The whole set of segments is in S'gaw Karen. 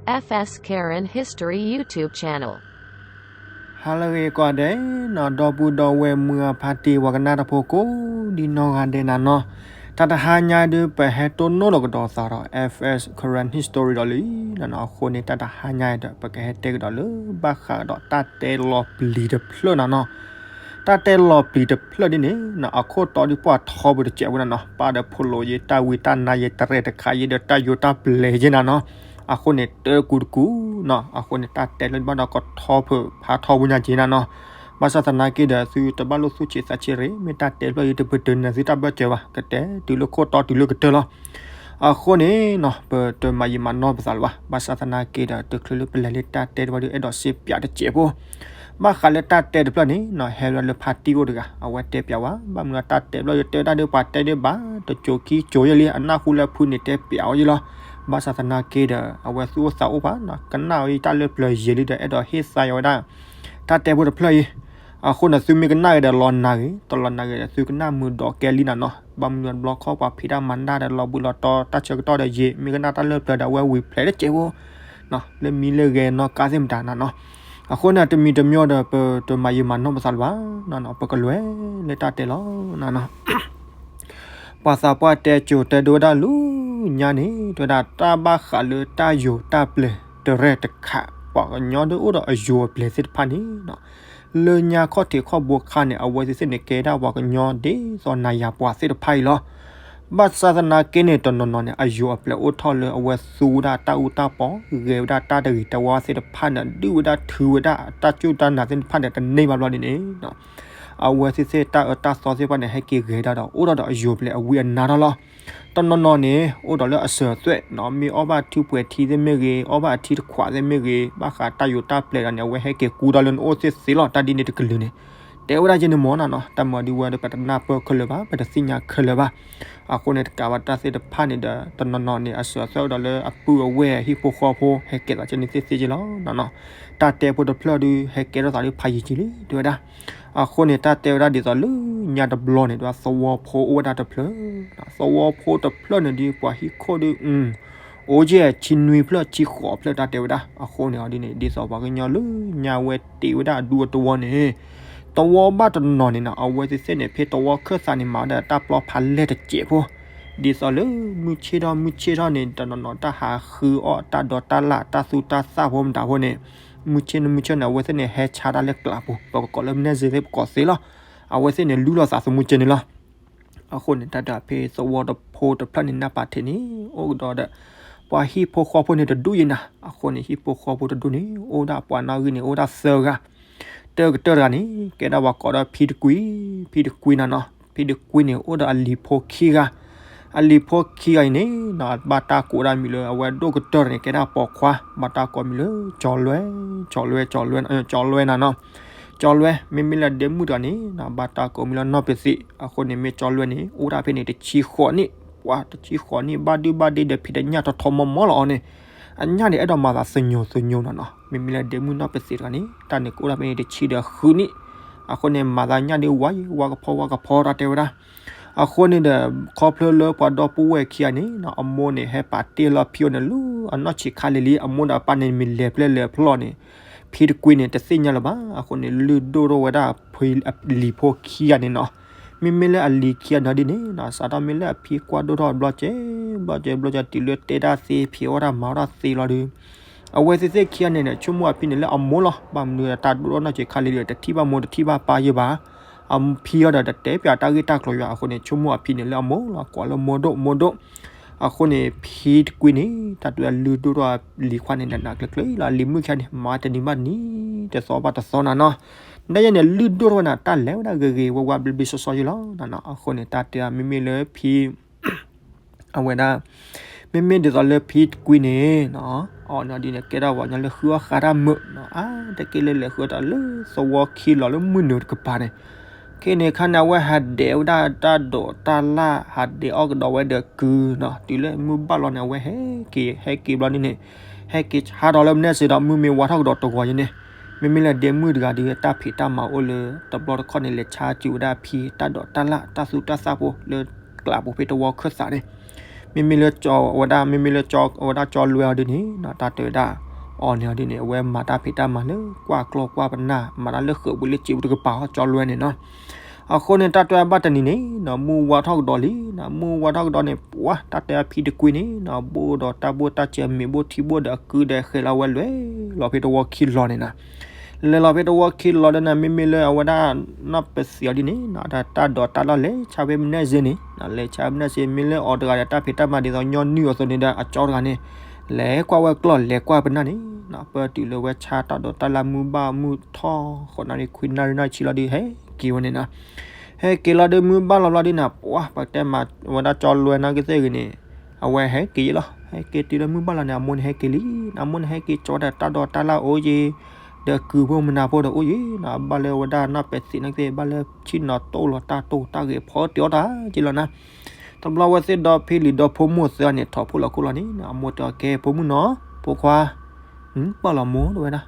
F S Karen History YouTube channel. ဟါလၢအဂ့ၤကိးဂၤဒဲးနီၤ, ဒီပုၢ်ဒီဝဲၢ်မုၢ်အဖါတံၢ် ပှၤကနၣ်တၢ်ဖိကိးဒံနီၢ်ဂၤဒဲးနၤနီၤ, တၢ်တဟါညါဒုး ပဟဲတိၢ်နီၣ်လီၤကဒီးသးဒီး F S Karen History ဒီးလံနၤနီၤ. အဃိန့ၣ် တၢ်တဟါညါဒီး ပကဟဲတဲကဒီးလၢ ဘၣ်ဃးကဒီးတၢ်တဲလီၤပျံၤတဖျၢၣ်နၤနီၤ. တၢ်တဲလီၤပျံၤတဖျၢၣ်ဒ်န့ၣ်နီၤ အခိၣ်တီဒုးပှၤထီဘိတစဲးဖိနၤနီၤ, ပၢ်ဒီးဖိလိၤယ့ တၢ်ဝံတၢ်နါယ့ တရဲၣ်တခါယ့ဒီး တၢ်ယိၤတၢ်ပျဲၤယ့နၤနီၤ. အဃိန့ၣ် တၢ်ကူတကူနီၤ, အဃိန့ၣ် တၢ်တဲဖျၢၣ်ဒုးဘၣ်ဒီးကထီဖၢၣ်ဖးထီဘိညါက့နၤနီၤ. ဘၣ်ဆၣ်သနာ်က့ဒီး သုတဘၣ်လိၣ်သူၣ်ဆံးသးဆံးရ့ၣ်, မ့ၢ်တၢ်တဲဖျၢၣ်အံၤ တပတုာ်နၤသုတၢ်ဘၢၣ်စၢၤဘၣ်, ကတဲတုၤလၢခိၣ်တီတုၤလၢကတၢၢ်လီၤ. အဃိန့ၣ်နီၤ ပတမၤယံာ်မၤနီၢ်ပသးလၢၤဘၣ်. ဘၣ်ဆၣ်သနာ်က့ဒီး တချုးလၢပလဲၤလၢတၢ်တဲတဖျၢၣ်ဒုး အဲၣ်ဒိးစံးပၠးတစဲးဖိ ဘၣ်ဃးလၢတၢ်တဲတဖျၢၣ်န့ၣ်နီၤ, ဟဲလၢဖါတံၢ်အိၣ်တဂၤ အဝဲတဲပၠးဝဲ, ဘၣ်မနုၤတၢ်တဲတဖျၢၣ်ဒုး တဲဝဲဒၣ်ဒုး ပှၤတဲဒုးဘၣ် တစိၤခံစိၤယဲလံ, အနၢ်ဟူလၢဖုန့ၣ်တဲပၠးဝဲယဲလီၤ. ဘၣ်ဆၣ်သနာ်က့ဒီး အဝဲသူၣ်အိၣ်သးအိၣ်ဘၣ်နီၤ, ကနၣ်ဝဲတၢ်လၢပျၢၤယံာ်လံဒီး အဲၣ်ဒိးဟ့ၣ်သါယၤဝဲဒၣ် တၢ်တဲဖိတဖျၢၣ်အံၤ. အဃိန့ၣ် သုမ့ၢ်ကနၣ်ဂ့ၤဒီးလီၤနၤဂ့ၤ, တလီၤနၤဂ့ၤဒီး သုကနၣ်မုာ်ဒီးကဲလံနၤနီၤ. ဘၣ်မနုၤတဘျီခီ ပှၤဖံးတၢ်မၤတၢ်ဒီး လီၤဘှံးလီၤတီၤ တၢ်ဆၢကတီၢ်ဒီးယံာ်, မ့ၢ်ကနၣ်တၢ်လၢပျၢၤဒီး အဝဲဝံၤဖျဲးတစဲးဖိ လၢမံလၢဂဲၤနီၢ်ကါသ့ၣ်မတၤနၤနီၤ. အဃိန့ၣ် တမံၤတမံၤဒီး ပတမၤယံာ်မၤနီၢ်ပသးလၢၤဘၣ်နၤနီၤ, ပကလဲၤလၢတၢ်တဲလီၤနၤနီၤ. ပှၤသးပှၢ်တဲစိၤတဲဒိဝဲဒၣ်လၢညါန့ၣ် တဲဝဲဒၣ်တၢ်ဘၣ်ဃးလၢတၢ်ယိၤတၢ်ပျဲၤတရဲၣ်တခါ, ပှၤကညီဒုးအိၣ်ဒီးအယိၤအပျဲၤသ့ၣ်တဖၣ်န့ၣ်နီၤ, လၢညါခီၣ်ထံးခီၣ်ဘိခါန့ၣ် အဝဲသ့ၣ်သ့ၣ်န့ၣ် ကဲဒၣ်ပှၤကညီဒ်သိးနၤယၤပှၤသ့ၣ်တဖၣ်အံၤလီၤ. ဘၣ်ဆၣ်သနာ်က့န့ၣ် တနီၤနီၤန့ၣ် အယိၤအပျဲၤအိၣ်ထီၣ်လၢအဝဲသူဝဲဒၣ်တၢ်အူတၢ်ပီ, ဂဲၤဝဲဒၣ်တၢ်တဂ့ၤတဝါသ့ၣ်တဖၣ်န့ၣ်, ဒုးဝဲဒၣ်ထုးဝဲဒၣ်တၢ်စူၢ်တၢ်နာ်သ့ၣ်တဖၣ်န့ၣ် တန့ၢ်ဘၣ်ဘျီဒ်န့ၣ် အဝဲသ့ၣ်သ့ၣ်တၢ်အၢတၢ်သီသ့ၣ်တဖၣ်န့ၣ် ဟဲက့ၤဂဲၤဒၣ်ဒီး အိၣ်ထီၣ်ဒီးအယိၤပျဲၤအဝံအနါထီၣ်လီၤ. တနီၤနီၤန့ၣ် အိၣ်ဒီးလၢအစၢၤအသွဲၣ်နီၤ, မ့ၢ်အီၣ်ဘၣ်ထံပှဲၤထံသ့ၣ်မ့ၢ်ဂ့ၤ, အီၣ်ဘၣ်အထံတခွးသ့ၣ်မ့ၢ်ဂ့ၤ, ဘၣ်ဃးတၢ်ယိၤတၢ်ပျဲၤဒီးန့ၣ် အဝဲဟဲက့ၤကူဒီးလၢနအိၣ်သ့ၣ်သ့လီၤ. တၢ်ဒ်န့ၣ်တကလုာ်န့ၣ် တဲဝဲဒၣ်ယဲန့ၣ်မ့ၢ်နၤနီၤ, တၢ်မၤဒ်ဝဲဒီး ပတနၢ်ပၢၢ်ခဲလၢာ်ဘၣ်, ပတသ့ၣ်ညါခဲလၢာ်ဘၣ်. အဃိန့ၣ် တကးဘၣ်တၢ်သ့ၣ်တဖၣ်န့ၣ်ဒီး တနီၤနီၤန့ၣ် အစၢၤအသွဲၣ်အိၣ်ဒီးလၢအပုၢ်အဝဲၢ်ဟံၣ်ဖိဃီဖိ ဟဲကဲသးကဲန့ၣ်သ့ၣ်သ့က့လီၤနၤနီၤ. တၢ်တဲဖိတဖျၢၣ်ဒုး ဟဲကဲထီၣ်သးဒုးဖးယံာ်က့လံ တဲဝဲဒၣ်. အဃိန့ၣ် တၢ်တဲဝဲဒၣ်ဒ်သိးလၢညါတဘျီန့ၣ် ဒ်သဝီဖိအိၣ်ဝဲဒၣ်တဖျၢၣ်, သဝီဖိတဖျၢၣ်န့ၣ်ဒုး ပှၤဟံၣ်ခိၣ်ဒုး အိၣ်ကဲဆံနွံဖျၢၣ်ဆံဃိးဖျၢၣ် တၢ်တဲဝဲဒၣ်. အဃိန့ၣ်ဒ်န့ၣ် ဒ်သိးပှၤကညီလၢညါဝဲတ့ဝဲဒၣ်အဒူအတဝီန့ၣ် တဝီဘၣ်တနီၤန့ၣ်နီၤ အဝဲသ့ၣ်သ့ၣ်န့ၣ် ဖဲသဝီခၢၣ်သးန့ၣ် မၤဝဲဒၣ်တၢ်ပျီဖးလဲၢ်တစဲးဖိ, ဒ်သိးလၢမုၢ်ဆ့ၣ်ထီၣ်မုၢ်ဆ့ၣ်ထီၣ်န့ၣ် တနီၤနီၤတၢ်ဟးဃုအီၣ်တၢ်ဒိးတၢ်လၣ် တၢ်သူတၢ်သၣ်ဖိမတၤဖိန့ၣ် မုၢ်ဆ့ၣ်န့ၣ်မုၢ်ဆ့ၣ်န့ၣ် အဝဲသ့ၣ်န့ၣ် ဟဲဆါတၢ်လၢကျးပူၤ ပကကိးလၢမနဲၣ်စ့သ့ၣ်ပကိးသ့လီၤ. အဝဲသ့ၣ်န့ၣ် လူလီၤသးသမူကဲန့ၣ်လီၤ. အဃိန့ၣ် တၢ်ဒၣ်ဖဲသဝီတဖိတဖျၢၣ်န့ၣ် နၢ်ပာ်ထံးန့ၣ် အိၣ်ကဒီးဒီး ပှၤဟံၣ်ဖိဃီဖိန့ၣ်တဒူၣ်ယဲနၤ. အဃိန့ၣ် ဟံၣ်ဖိဃီဖိတဒူၣ်န့ၣ် အိၣ်ဒၣ်ပှၤနီၣ်ဂံၢ်န့ၣ် အိၣ်ဒၣ်သၢဂၤ, တၢ်ကတၢၢ်တဂၤန့ၣ် ကဲဒၣ်ပှၤကိးဒီးဖံတကွံ, ဖံတကွံနၤနီၤ. ဖံတကွံန့ၣ် အိၣ်ဒီးအလံၤဖိခံဂၤ, အလံၤဖိခံဂၤအံၤန့ၣ် ဘၣ်တၢ်ကိးဒၣ်မံၤလၢ အဝဲဒိၣ်ကတၢၢ်န့ၣ် ကဲဒၣ်ပိာ်ခွါ, ဘၣ်တၢ်ကိးမံၤလၢ ကၠီလွဲ, ကၠီလွဲ, ကၠီလွဲ, ကၠီလွဲနၤနီၤ. ကၠီလွဲ မ့မ့ၢ်လၢဒဲမုၣ်တဂၤန့ၣ် ဘၣ်တၢ်ကိးမံၤလၢနီၢ်ပသံး. အဃိန့ၣ် မ့ၢ်ကၠီလွဲန့ၣ် အိၣ်ဒၣ်ဖဲန့ၣ်တဆံဃိးနံၣ်, ပှၤတဆံဃိးနံၣ် ဘၣ်ဒုဘၣ်ဒ့ဒီး ဖံးတညၣ်ထီထီမီမီလီၤအီၤန့ၣ်, အညၣ်န့ၣ် အဲၣ်ဒိးမၤသးသညိၤသညိၤနၤနီၤ. မ့မ့ၢ်လၢဒဲမုၣ်နီၢ်ပသံးတဂၤန့ၣ် တၢ်န့ၣ်ကအိၣ်ဒၣ်ဖဲန့ၣ်တဆံဒီးဃုနံၣ်. အဃိန့ၣ် မၤသးညၣ်ဒုးဝါယံၤ ဝါကဖီဝါကဖီ တၢ်တဲဝဲဒၣ်. အဃိန့ၣ်ဒီး ခီဖျိလၢပှၤဒီပုၢ်ဝဲၢ်ခံဂၤန့ၣ် အမိၢ်န့ၣ် ဟဲပာ်တ့ၢ်လီၤဖံအိၣ်န့ၣ် လၢအနီၢ်ဆံးခါလံၤလံၤ အမိၢ်ဒီးအပၢ်န့ၣ် မ့ၢ်လဲၤပျဲလဲၤဖျီၣ်န့ၣ် ဖံတကွံန့ၣ် တသ့ၣ်ညါလၢၤဘၣ်. အဃိန့ၣ် လုၢ်ဒိၣ်ထီၣ်ဝဲဒၣ် ဖံအလံၤဖိခံဂၤန့ၣ်နီၤ. မ့မ့ၢ်လၢအလံၤခံဂၤန့ၣ်ဒ်န့ၣ်နီၤ စးထီၣ်မ့ၢ်လၢအဖံကွၢ်ဒိၣ်ထီၣ်ဘျီကဲ ဘျီကဲ ဘျီကဲ တုၤလၢတဲတၢ်သ့ ဖံးအီၣ်တၢ်မၤအီၣ်တၢ်သ့လီၤဒုး အဝဲသ့ၣ်သ့ၣ်ခံဂၤန့ၣ် ဆိကမိၣ်အဖံန့ၣ်လၢအမိၢ်လီၤ. ဘၣ်မနုၤတၢ်ဒိၣ်ထီၣ်နီၢ်ဆံးခါလံၤလံၤ တထံၣ်ဘၣ်မိၢ်တထံၣ်ဘၣ်ပၢ်ယဲၢ်ဘၣ်. အဖံအီၤဒီးတတဲပၠးတၢ်ဂ့ၢ်တၢ်ကျိၤယွၤ အဃိန့ၣ် ဆိကမိၣ်အဖံန့ၣ်လၢအမိၢ်လီၤ ကွၢ်လၢမိၢ်ဒိၣ်မိၢ်ဒိၣ်. အဃိန့ၣ် ဖံတကွံန့ၣ် တၢ်တုၤအလုၢ်ဒိၣ်ထီၣ်အလံၤခွါန့ၣ် နးနးကျၢၤကျၢၤလီၤ. အလံၤမုၣ်ခံဂၤန့ၣ် မၤတနံၤဘၣ်တနံၤ တသီဘၣ်တသီနၤနီၤ. နယဲၢ်န့ၣ် လုၢ်ဒိၣ်ထီၣ်ဝဲန့ၣ် တၢ်လဲၤဝဲဒၣ်ဂ့ၤဂ့ၤဝါဝါဘျ့ဘျ့ဆှီဆှီယဲၢ်လီၤနၤနီၤ. အဃိန့ၣ် တၢ်တဲမ့မ့ၢ်လၢဖံ အဝဲဒၣ် မ့မ့ၢ်ဒ်သိးလၢဖံတကွံန့ၣ်နီၤ အီၤန့ၣ်ဒ်န့ၣ် ကဲဒၣ်ပှၤကညီလၢဃုအီၣ်ဃါတၢ်မုာ်နီၤ အါတက့ၢ်လၢလဲၤဃုအီၣ်တၢ်လၢသဝီခံလီၤလၢမုၢ်နုာ်တကပၤန့ၣ် ခဲန့ၣ်ခါန့ၣ် အဝဲဟးဒဲးဝဲဒၣ်တၢ်ဒိးတၢ်လၣ် ဟးဒဲးအီၣ်ကဒီးဝဲဒီးကုၤနီၤ တုၤလၢမုၢ်ဘၣ်လီၤန့ၣ် အဝဲဟဲက့ၤ ဟဲက့ၤဘျီန့ၣ်န့ၣ် ဟဲက့ၤဆါဒီးလၢမနဲၣ်စ့ဒီး မုၢ်မ့ၢ်ဝါထီၣ်ကဒီးတဂီၤယဲၢ်န့ၣ် မ့မ့ၢ်လၢဒဲမုၣ်တဂၤဒီး တၢ်ဖံးတၢ်မၤအိၣ်လၢတဘျီတခီၣ်န့ၣ် လဲၤဆါစူၤဝဲဒၣ်ဖံတၢ်ဒိးတၢ်လၣ် တၢ်သူတၢ်သၣ်ဖိလၢကျးပူၤဖဲသဝီခၢၣ်သးန့ၣ် မ့မ့ၢ်လၢကၠီဝဲဒၣ် မ့မ့ၢ်လၢကၠီဝဲဒၣ်ကၠီလွဲအီၤဒ်န့ၣ်နီၤ တၢ်တဲဝဲဒၣ် အီၤန့ၣ်အီၤဒ်န့ၣ် အဝဲမၤတၢ်ဖံးတၢ်မၤလၢကွၢ်ကျီၢ်ကွၢ်ပနၢ် မၤတၢ်လၢဃုာ်ပူၤလၢစံာ်ပူၤတကပၤဟီကၠီလွဲန့ၣ်နီၤ. အဃိန့ၣ် တၢ်တဲအဘၣ်တနံၤန့ၣ်နီၤ မုၢ်ဝါထီၣ်ကဒီးလံနီၤ မုၢ်ဝါထီၣ်ကဒီးန့ၣ် ပှၤတၢ်တဲအဖံတကွံန့ၣ်နီၤ ဘိၣ်ဒီးတၢ်ဘိၣ်တၢ်စဲး မ့ၤဘိၣ်ထံဘိၣ်ဒီးအကုဒီး ဃဲၤလီၤဝဲလွဲၢ်လီၤဖဲတဝီခံလီၤန့ၣ်နီၤ. လဲၤလီၤဖဲတဝီခံလီၤဒီးန့ၣ် မ့မ့ၢ်လၢအဝဲဒၣ်နီၢ်ပသံးအီၤဒ်န့ၣ်နီၤ တၢ်ဒိးတၢ်လီၢ်လဲၤဆါဖဲမုၢ်နံၤစ့န့ၣ်နီၤ လဲၤဆါမုၢ်နံၤစ့ မ့ၢ်လၢအီၤတဂၤဒီးတၢ်ဖံးတၢ်မၤဒ်သိးညီနုၢ်အသိးန့ၣ်ဒီး အကၠီတဂၤန့ၣ် လဲၤကွၢ်ဝဲကျီၢ် လဲၤကွၢ်ပနၢ်န့ၣ်နီၤ ပတုၤလၢဝဲဆါတၢ်ဒိးတၢ်လၢမုၢ်ဘၣ်မုၢ်ထီၣ် ဃိးနၣ်ရံၣ်ခွံနၣ်ရံၣ်နီၢ်ဆံလီၤဒီး ဟဲက့ၤဝဲန့ၣ်နီၤ. ဟဲက့ၤလီၤဒီးမုၢ်ဘၣ်လီၤဘျီဒ်န့ၣ် ပှၤပတဲမၤဝဲဒၣ်ကၠီလွဲနီၢ်ကသ့ၣ်ဂ့ၤန့ၣ် အဝဲဟဲက့ၤလီၤ ဟဲက့ၤတုၤလၢမုၢ်ဘၣ်လီၤန့ၣ် အမိၢ်န့ၣ်ဟဲက့ၤလံ အမိၢ်န့ၣ်ဟဲက့ၤကၠီဝဲဒၣ် တၢ်ဒိးတၢ်လၢအိၣ်ယ့ၤ ဒီးကုၢ်ဖိမနၤဖိဒီးအိၣ်ယ့ၤနီၤ ဘၣ်လၢဝဲဒၣ်နီၢ်ပသံးနီၢ်ကသ့ၣ် ဘၣ်လၢဆ့ၣ်နီၤတိၢ်လီၤတၢ်တိၢ်တၢ်ဂ့ၤဖီတ့ၢ်အီၣ်တၢ်က့ၤလီၤနီၤ. တဘျီဝဲသ့ၣ်ဒီဖံလံၤဒီဖိမိၢ်သၢန့ၣ် ထီၣ်ဖိလီၤခိၣ်လီၤန့ၣ် အမိၢ်တဲအီၤကဲ ဖိမုၣ်နီၤ ဖိခွါ ပၢ်လီၤမိၢ်တဝဲဒၣ်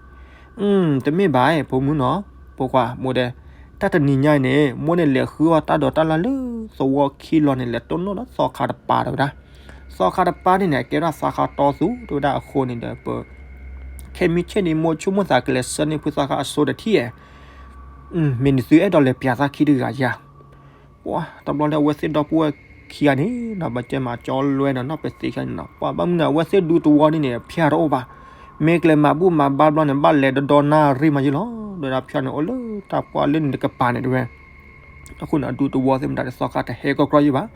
တမ့ၢ်ဘၣ် ဖိမုၣ်နီၤ ဖိခွါ မိၢ်ဒဲ တၢ်တနံၤညါအံၤန့ၣ် မိၢ်န့ၣ်လဲၤဃုအီၣ်တၢ်ဒိးတၢ်လၢလၢသဝီခံလီၤန့ၣ် လဲၤတိၢ်နီၣ်ဒီးသီခါတပၤတဝဲဒၣ် သီခါတပၤန့ၣ်န့ၣ် အကဲဒၣ်သီခါတီသူတဝဲဒၣ်အဃိန့ၣ်ဒီး ပ ခဲမံဆ့ၣ်န့ၣ် မိၢ်ဆိကမိၣ်သးကလဲၤဆှၢန့ၢ်ဖုသီခါအစိတထံၣ်ဧါ မ့ၢ်န့ၣ်သုအဲၣ်ဒိးလဲၤပျးသးခံတဂၤဧါ ပှၤတဘျီလၢအဝဲသ့ၣ်ဒီပုၢ်ဝဲၢ်ခံဂၤန့ၣ်နီၤ ပတဲမၤကၠီလွဲဒီးနီၢ်ပသံးခံဂၤန့ၣ်နီၤ ပှၤဘၣ်မနုၤအဝဲသ့ၣ်ဒူသဝီန့ၣ်န့ၣ် ဖၠါတအိၣ်ဘၣ် မ့ၢ်ကျဲမၤဘူၣ်မၤဘါဘျီန့ၣ် ဘၣ်လဲၤဒီဒီနၣ်ရံၣ်မးယ့ၢ်လီၤ ဒီးဖၠါန့ၣ် အိၣ်လၢတၢ်ပှၢ်လၢန့ၣ်တကပၤန့ၣ်တဝဲ အဃိန့ၣ် အဒူသဝီသ့ၣ်မတၤဒီးသီခါတဟဲကီကီယ့ၢ်ဘၣ်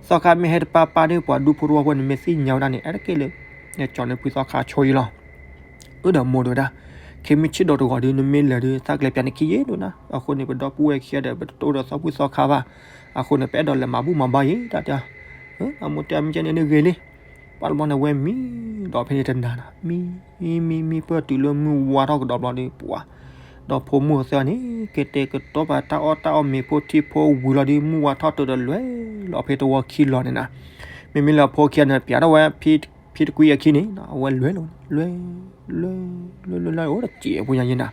သီခါမ့ၢ်ဟဲတပၤပၤဒီး ပှၤဒူဖိတဝီဖိန့ၣ် မ့ၢ်သ့ၣ်ညါဝဲဒၣ်န့ၣ် အဲၣ်တက့ၢ်လၢ ကၠီန့ၣ်ဖုသီခါဆိယ့ၢ်လီၤ အၢဒီးမိၢ်တဝဲဒၣ် ခဲမံဆ့ၣ်ဒီးတဂီၤဒီး နမ့ၢ်လဲၤဒီး သးကလဲၤပျးနခံယ့ၢ်ဒိၣ်နၤ အဃိန့ၣ် ပဒီပုၢ်ဝဲၢ်ခံဂၤဒီး ပတတိၢ်ဒီးသီဖုသီခါဘၣ် အဃိန့ၣ် ပအဲၣ်ဒိးလဲၤမၤဘူၣ်မၤဘါယ့ၢ် တၢ်တဲ အမိၢ်တဲအမ့ၢ်ကဲန့ၣ်န့ၣ်ဂ့ၤလံ ပှၤတဘျီန့ၣ် အဝဲမံဒီးဖဲန့ၣ်တနၤနီၤ မံ မံ မံ ပၢၢ်တုၤလၢမုၢ်ဝါထီၣ်ကဒီးဘျီဒီး ပှၤ ဒီဖိမိၢ်သၢဂၤန့ၣ် ကတဲာ်ကတီၤပာ်တၢ်အီၣ်တၢ်အီမ့ၤဖိထံဖိဝံၤလီၤဒီး မုၢ်ဝါထီၣ်တုၤဒီးလွဲၢ်လီၤဖဲတဝီခံလီၤန့ၣ်နီၤ မ့မ့ၢ်လၢအဖိခံဂၤန့ၣ် ပျးထီၣ်ဝဲ ဖံတကွံအခံန့ၣ် အဝဲလွဲၢ်လီၤ လွဲၢ် လွဲၢ် လွဲၢ် လွဲၢ် အိၣ်တစဲးဖိညါယ့ၢ်နၤ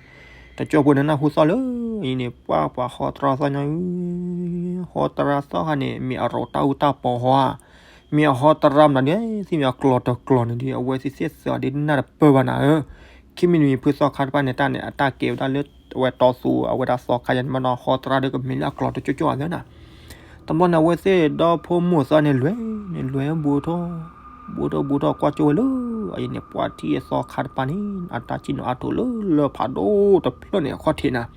တကၠီဖိန့ၣ်နၢ်ဟူသီၣ်လၢ အံၤန့ၣ် ပှၤပှၤဟီတရါသီၣ်ညါ ဟီတရါသီၣ်ခါန့ၣ် မ့ၢ်အရီးတၢ်အူတၢ်ပီၤဟီဧါ မ့ၢ်အဟီတရါမနုၤန့ၣ် သ့ၣ်မ့ၢ်အကျိၤတကျိၤန့ၣ်ဒီး အဝဲသ့ၣ်သ့ၣ်သၢဒ်နၢ်တပၢၢ်ဘၣ်နၤဧၢ ခံမံၤတမံၤ ဖုသီခါတဖၣ်န့ၣ် တၢ်န့ၣ် အတၢ်ကဲဝဲဒၣ်လၢ အဝဲတီသူ အဝဲဒၣ်သီခါယါန့ၣ် မ့ၢ်နီၢ်ဟီတရါဒီးကမ့ၢ်လၢအကျိၤတကၠိကၠိအသးနၤ တဘျီန့ၣ် အဝဲသ့ၣ်ဒီဖိမိၢ်သၢန့ၣ် လွဲၢ်န့ၣ် လွဲၢ်ဘူးထီၣ် ဘူးထီၣ်ဘူးထီၣ်ကွၢ်ကၠိဝဲလၢ အံၤန့ၣ် ပှၤထံၣ်အသီခါတဖၣ်န့ၣ် အတၢ်စံၣ်နီၤအါထီၣ်လၢလၢၢ်ဖးဒိၣ်တဖျၢၣ်န့ၣ် အခီၣ်ထံးနၤ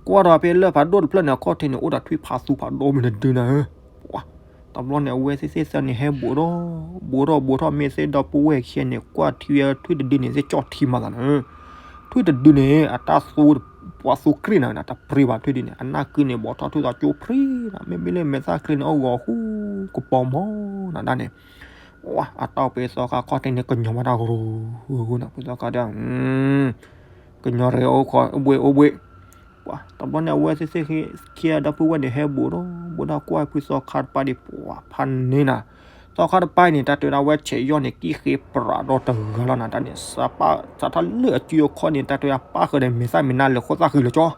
ကွၢ်ဒီးဖဲလၢၢ်ဖးဒိၣ်တဖျၢၣ်န့ၣ် အခီၣ်ထံးန့ၣ် အိၣ်ဒီးထွံၣ်ဖးသူဖးဒိၣ်မနုၤဒုနၤဧၢ ပှၤ တဘျီန့ၣ် အဝဲသ့ၣ်သ့ၣ်သၢန့ၣ် ဟဲဘူးထီၣ် ဘူးထီၣ်ဘူးထီၣ် မ့ၢ်သ့ၣ်ဒီပုၢ်ဝဲၢ်ခံဂၤန့ၣ် ကွၢ်ထံဝဲထွံၣ်တဒုန့ၣ် သ့ၣ်ကၠီၣ်ထံမးသးနၤဧၢ ထွံၣ်တဒုန့ၣ် အတၢ်သူ ပှၤသူကြ့ၢ်နၤ တပှ့ၤဘၣ်ထွံၣ်ဒုန့ၣ် အနၢ်ကုန့ၣ် ဘီးထီၣ်ထွံၣ်သးကၠိဖှံနၤ မ့မ့ၢ်လၢမဲာ်သၣ်ချ့န့ၣ် အိၣ်ဂီၤဃူကပီၤမီၢ်နၤဒၣ်န့ၣ် အတၢ်အိၣ်ဖဲသီခါခီၣ်ထံးန့ၣ် ကညီၤမးတၢ်ကရူၢ်နၤ ဖုသီခါဒီး ကညီၤတဂ့ၤ အိၣ်ခိးအိၣ်ဘှံးအိၣ်ဘှံး ပှၤ တဘျီန့ၣ် အဝဲသ့ၣ်သ့ၣ်ခံဂၤဒီပုၢ်ဝဲၢ်န့ၣ် ဟဲဘူးထီၣ် ဘူးထီၣ်ကွၢ်ဖုသီခါတဖၣ်ဒီး ပှၤဖးန့ၢ်နၤ သီခါတဖၣ်အံၤန့ၣ် တၢ်တဲဝဲဒၣ်ဝဲဆဲးယီၢ်န့ၣ် ကံၣ်ဃ့ပြးဒီတဂၤလီၤနၤ တၢ်န့ၣ် စးထီၣ်လၢအစုအခီၣ်န့ၣ် တၢ်တဲဝဲဒၣ်ပၣ်ဃုာ်ဒီးမဲာ်သၣ်မဲာ်နါလၢဃိသၣ်ဃံလီၤကၠီ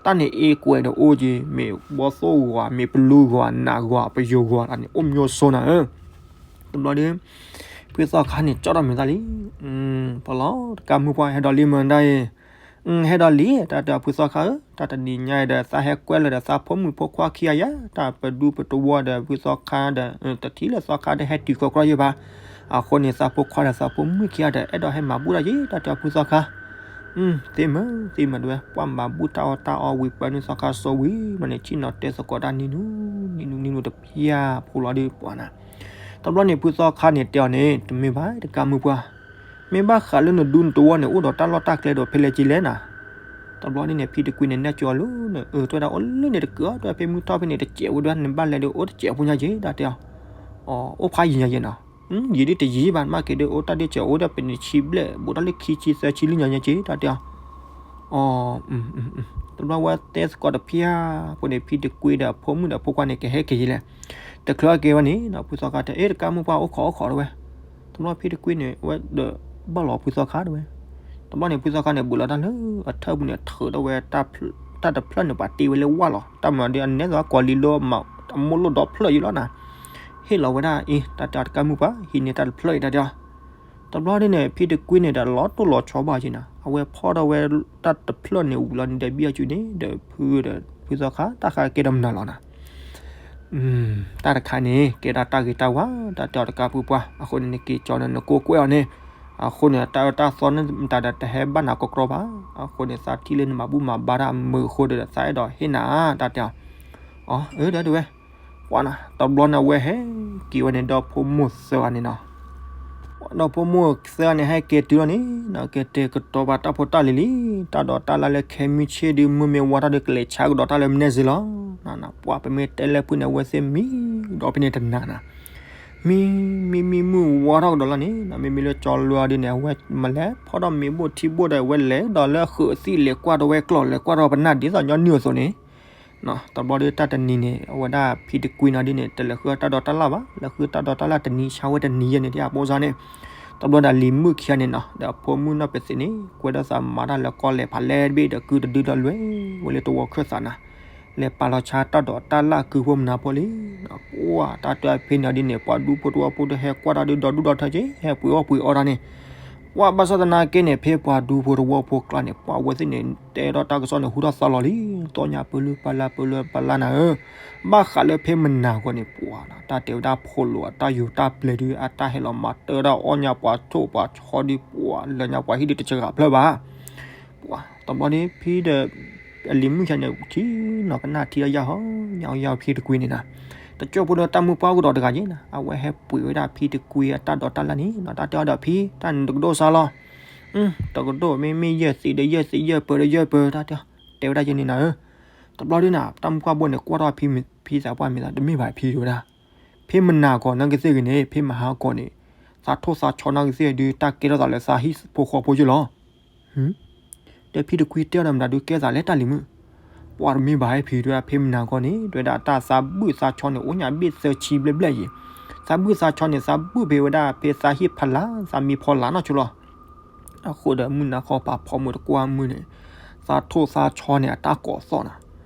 တၢ်န့ၣ်အ့ကွဲးဒီးအိၣ်က့ၤ မ့ၢ်ဘီသိၣ်ဂီၤ မ့ၢ်ပလူဂီၤ နးဂီၤ ပယိၤဂီၤ တၢ်န့ၣ် အိၣ်မျိုးစုံနၤဧၢ တဘျီဒီး ဖုသီခါန့ၣ် ကၠီၣ်ထီၣ်မဲာ်သၣ်လံ ဖီလီၤ တကးမုၢ်ပှၢ် ဟဲဒီးလံမုၢ်ဒၣ်အံၤ ဟဲဒီးလံ တၢ်တဲဖုသီခါဧၢ တၢ်တနံၤညါအံၤဒီး သးဟဲကွဲလၢာ်ဒီးသးဖိမုၣ်ဖိခွါခံဂၤယါ တၢ်ပဒူပတဝီဒီးဖုသီခါဒီး တထံၣ်လၢသီခါဒီးဟဲတုၤကီကီယဲၢ်ဘၣ် အဃိန့ၣ် သးဖိခွါဒီးသးဖိမုၣ်ခံဂၤဒီး အဲၣ်ဒိးဟဲမၤဘူၣ်တၢ်ယဲၢ် တၢ်တဲဖုသီခါ သ့မုၢ် သ့မုၢ်တဝဲ ပှၤမၤဘူၣ်တၢ်အီၣ်တၢ်အီဝံၤပှဲၤနုာ်သီခါစိဝံၤ မ့ၢ်န့ၣ် ဆ့ၣ်နီၤတဲသကိးတၢ်နံၤနူ နံၤနူ နံၤနူတပျၢ်ဖိလီၤဒီးပှၤနၤ တဘျီန့ၣ် ဖုသီခါန့ၣ်တဲအီၤန့ၣ် တမ့ၢ်ဘၣ် တကးမုၢ်ပှၢ် မ့ၢ်ဘၣ်ဃးလၢနဒူနတဝီန့ၣ် အိၣ်ဒီးတၢ်လီၢ်တၢ်ကျဲဒီးဖဲလဲၣ်က့လဲၣ်နၤ တဘျီန့ၣ်န့ၣ် ဖံတကွံန့ၣ် နဲၣ်ကၠီလၢန့ၣ် အၢ တဲဝဲဒၣ်အိၣ်လၢန့ၣ်တကုး တဲဝဲဖဲမုၢ်ထီၣ်ဖဲန့ၣ် တစဲးဝဲဒၣ် နဘၣ်လဲၤဒီးအိၣ်တစဲးဖိညါက့ တၢ်တဲအီၤ အိၣ်ဖးယံၤညါယဲၢ်နီၤ ယံၤဒ်တယံၤဘၣ် မ့ၢ်က့ၤဒီးအိၣ်တၢ်ဒ်စဲးအိၣ်ဒီးပန့ၣ်ဆံဘျဲၣ် ဘူးထီၣ်လၢခံဆံသၢဆံလံညါညါက့ တၢ်တဲအီၤ အ တဘျီဝဲတဲသကိးတဖျၢၣ် အဃိန့ၣ် ဖံတကွံဒီးအဖိမုၣ်ဒီးအဖိခွါန့ၣ် ကဟဲက့ၤယဲၢ်လဲၣ် တချုးက့ၤဝဲန့ၣ် ဖုသီခါတဲ အ့ တကးမုၢ်ပှၢ်အိၣ်ခိးအိၣ်ခိးတဝဲ တဘျီဖံတကွံန့ၣ် ဝဲဒီးဘၣ်လီၤဖုသီခါတဝဲ တဘျီန့ၣ် ဖုသီခါန့ၣ် ဘူးလီၤတၢ်လၢအထၢၣ်ပူၤန့ၣ် ထုးထီၣ်ဝဲ တၢ်တဖျၢၣ်န့ၣ် ပှၤတ့ဝဲလၢဝၢ်လီၤ တၢ်မၤဒီးအနဲၣ်သိးကိးလံလၢ အမိၢ်လိၣ်ဒီဖျၢၣ်ယံၤလီၤနၤ ဟ့ၣ်လီၤဝဲဒၣ်အံၤ တၢ်တဲအီၤတကးမုၢ်ပှၢ် ဟံးန့ၢ်တၢ်တဖျၢၣ်အံၤတၢ်တဲအီၤ. တဘျီဒ်န့ၣ် ဖံတကွံန့ၣ်ဒီးလီၤတိၢ်လီၤဆီဘၣ်က့ၤနီၤ, အဝဲဖီၣ်ထီၣ်ဝဲတၢ်တဖျၢၣ်န့ၣ်ဝံၤလီၤန့ၣ်ဒီး ဘံၣ်အစုန့ၣ် ဒီးဖုဒီးဖုသီခါ တၢ်ဃးကဲဒီးမနုၤလီၤနီၤ. တၢ်တခါန့ၣ် ကဲဒၣ်တၢ်ဂ့ၤတၢ်ဝါ တၢ်တဲအီၤတကးမုၢ်ပှၢ်, အဃိန့ၣ်နက့ၤကၠီန့ၣ် နကိးကွဲးအီၤန့ၣ်, အဃိန့ၣ် တၢ်အၢတၢ်သီန့ၣ်မတၤဒီးတဟဲဘၣ်နၤကီကီဘၣ်, အဃိန့ၣ် သးထံၣ်လၢနမၤဘူၣ်မၤဘါတၢ်မုာ်အဃိဒီး သးအဲၣ်ဒိးဟ့ၣ်နၤ တၢ်တဲအီၤ. အၢ ဒီးတဲဝဲ ပှၤနီၤ တဘျီန့ၣ် အဝဲဟဲက့ၤဝဲန့ၣ် ဒီဖိမိၢ်သၢဂၤန့ၣ်နီၤ. ဒီဖိမိၢ်သၢဂၤန့ၣ် ဟဲက့ၤတုၤလီၤန့ၣ်နီၤ ကတဲာ်ကတီၤဘၣ်တၢ်ဖိတၢ်လံၤလံ, တၢ်ဒိးတၢ်လၣ်လၢခဲမုၢ်ဆ့ၣ်ဒုး မုၢ်မ့ၢ်ဝါထီၣ်ဒီး ကလဲၤဆါကဒီးတၢ်လၢမနုၤစ့ၢ်လီၤ. ပှၤပမ့ၢ်တဲလၢဖုန့ၣ် အဝဲသ့ၣ်မံကဒီးဖဲန့ၣ်တနၤနီၤ. မံ မံ မံ မုၢ်ဝါထီၣ်ကဒီးလီၤန့ၣ်နီၤ, မ့မ့ၢ်လၢကၠီလွဲအီၤဒ်န့ၣ် အဝဲမၤလဲၤဖီၣ်ဒီးမ့ၤဘိၣ်ထံဘိၣ်ဒီး အဝဲလဲၤဒီးလၢဃုးသံၣ် လဲၤကွၢ်ဒီးဝဲကျီၢ် လဲၤကွၢ်ဒီးပနၢ်ဒ်သိးညီနုၢ်အသိးန့ၣ် တဘျီဒ်တၢ်တနံၤန့ၣ် အဝဲဒၣ်ဖံတကွံနီၤဒ်န့ၣ် တလဲၤဃုတၢ်ဒိးတၢ်လၣ်ဘၣ်, လဲၤဃုတၢ်ဒိးတၢ်လၣ်တနံၤဆါဝဲတနံၤယဲၢ်န့ၣ် ဒ်အပိစါန့ၣ်. တဘျီဒီးလံၤမုၣ်ခံဂၤန့ၣ်နီၤ ဒီးအဖိမုၣ်နီၢ်ပသ့းန့ၣ် ကွဲဒီးသးမၤတၢ်လၢကီၢ်လဲၤဖးလဲၢ်တဘ့ၣ်ဒီး ကုတဒုဒီးလွဲၢ်ဝဲလၢတဝီခၢၣ်သးနီၤ, လဲၤပာ်လီၤဆါတၢ်ဒိးတၢ်လၣ်ကုဖိမနၤဖိလံ. ပှၤတၢ်တဲဖဲန့ၣ်ဒ်န့ၣ် ပှၤဒူဖိတဝီဖိဒီးဟဲကွၢ်တၢ်ဒုးဒီးဒူၣ်ဒီးထၢက့ၤ ဟဲပှ့ၤအီၣ်ပှ့ၤအီတၢ်န့ၣ် ပှၤဘၣ်ဆၣ်သနာ်က့န့ၣ် ဖဲပှၤဒူဖိတဝီဖိကျါန့ၣ် ပှၤဝဲသ့ၣ်န့ၣ် တဲထီၣ်တၢ်ကစီၣ်န့ၣ် ဟူထီၣ်သါလီၤလံ, သီညါပၢလၢပလၢပလၢပလၢနၤဧၢ, ဘၣ်ဃးလၢဖဲမနၤအဂီၢ်န့ၣ် ပှၤနီၤ တၢ်တဲဝဲဒၣ်ဖိလိာ်အတၢ်ယိာ်တၢ်ပျဲၢ်ဒုး အတၢ်ဟဲလီၤမၤတၢ်ဒၣ်အီၣ်ညါပှၤထိၣ်ပှၤဆီဒုး ပှၤလၢညါပှၤဟံၣ်ဒုးတစှၤဖျၢၣ်ဘၣ်. ပှၤတဘျီန့ၣ် ဖံဒီး အလံၤမုၣ်ဆါန့ၣ် ထံၣ်နီၤကနၣ်ထံအယၢ်ဟီ ညါအီၤယၢ်ဖံတကွံန့ၣ်နီၤ, တကၠိၢ်ဖိဒီးတၢ်မုၢ်ပှၢ်အိၣ်ကဒီးတဂၤယဲနီၤ, အဝဲဟဲပှ့ၤဝဲဒၣ်ဖံတကွံအတၢ်ဒိးတၢ်လၣ်န့ၣ်နီၤ, တၢ်တဲအီၤဒီးဖံ တၢ်န့ၣ်တကဒိၣ်စါလီၤ, တကဒိၣ် မ့မ့ၢ်ယဲၢ်သံးဒီးယဲၢ်သံး ယဲၢ်ပၢၤဒီးယဲၢ်ပၢၤ တၢ်တဲအီၤ တဲဝဲဒၣ်ယဲန့ၣ်နီၤဧၢ. တဘျီဒ်န့ၣ် တၢ်မုၢ်ပှၢ်ဘိန့ၣ် ကွၢ်ထီၣ်ဖံ ဖံသးပှၢ်မ့ၢ်သး တမ့ၢ်ဘၣ်ဖံတဲဝဲဒၣ်, ဖဲမနၤကီးနာ်က့သ့ၣ်ဂ့ၤန့ၣ် ဖဲမဟါကီးန့ၣ် သးထိၣ်သးဆီနာ်က့သ့ၣ်ဒုး တၢ်ကဲထီၣ်သးလၢသးဟံၣ်ဖိဃီဖိယဲၢ်လီၤ. ဒီးဖံတကွံတဲအီၤဒီးမတၤဒုးကဲသးလဲၣ်တၢ်လံၤမုၣ်, ပှၤတမ့ၢ်ဘၣ်ဖံတဲဝဲဒၣ် ဖဲမနၤကီးန့ၣ် တဲဝဲဒၣ်တၢ်သးဘုၣ်သးဆီန့ၣ် အိၣ်ညါဘ့ၣ်သၢဆံဘျဲၣ်ဘျဲၣ်ယဲၢ်, သးဘုၣ်သးဆီန့ၣ် သးဘုၣ်ဖဲဝဲဒၣ်ဖဲသးဟံၣ်ဖီလာ် သးမံဖီလာ်နီၢ်ဆိလီၤ. အဃိဒီးမုၢ်နၤခီပာ်ဖီမုၢ်တကွၢ်မုၢ်န့ၣ် သးထိၣ်သးဆီန့ၣ် အတၢ်ကိးသီၣ်နီၤ,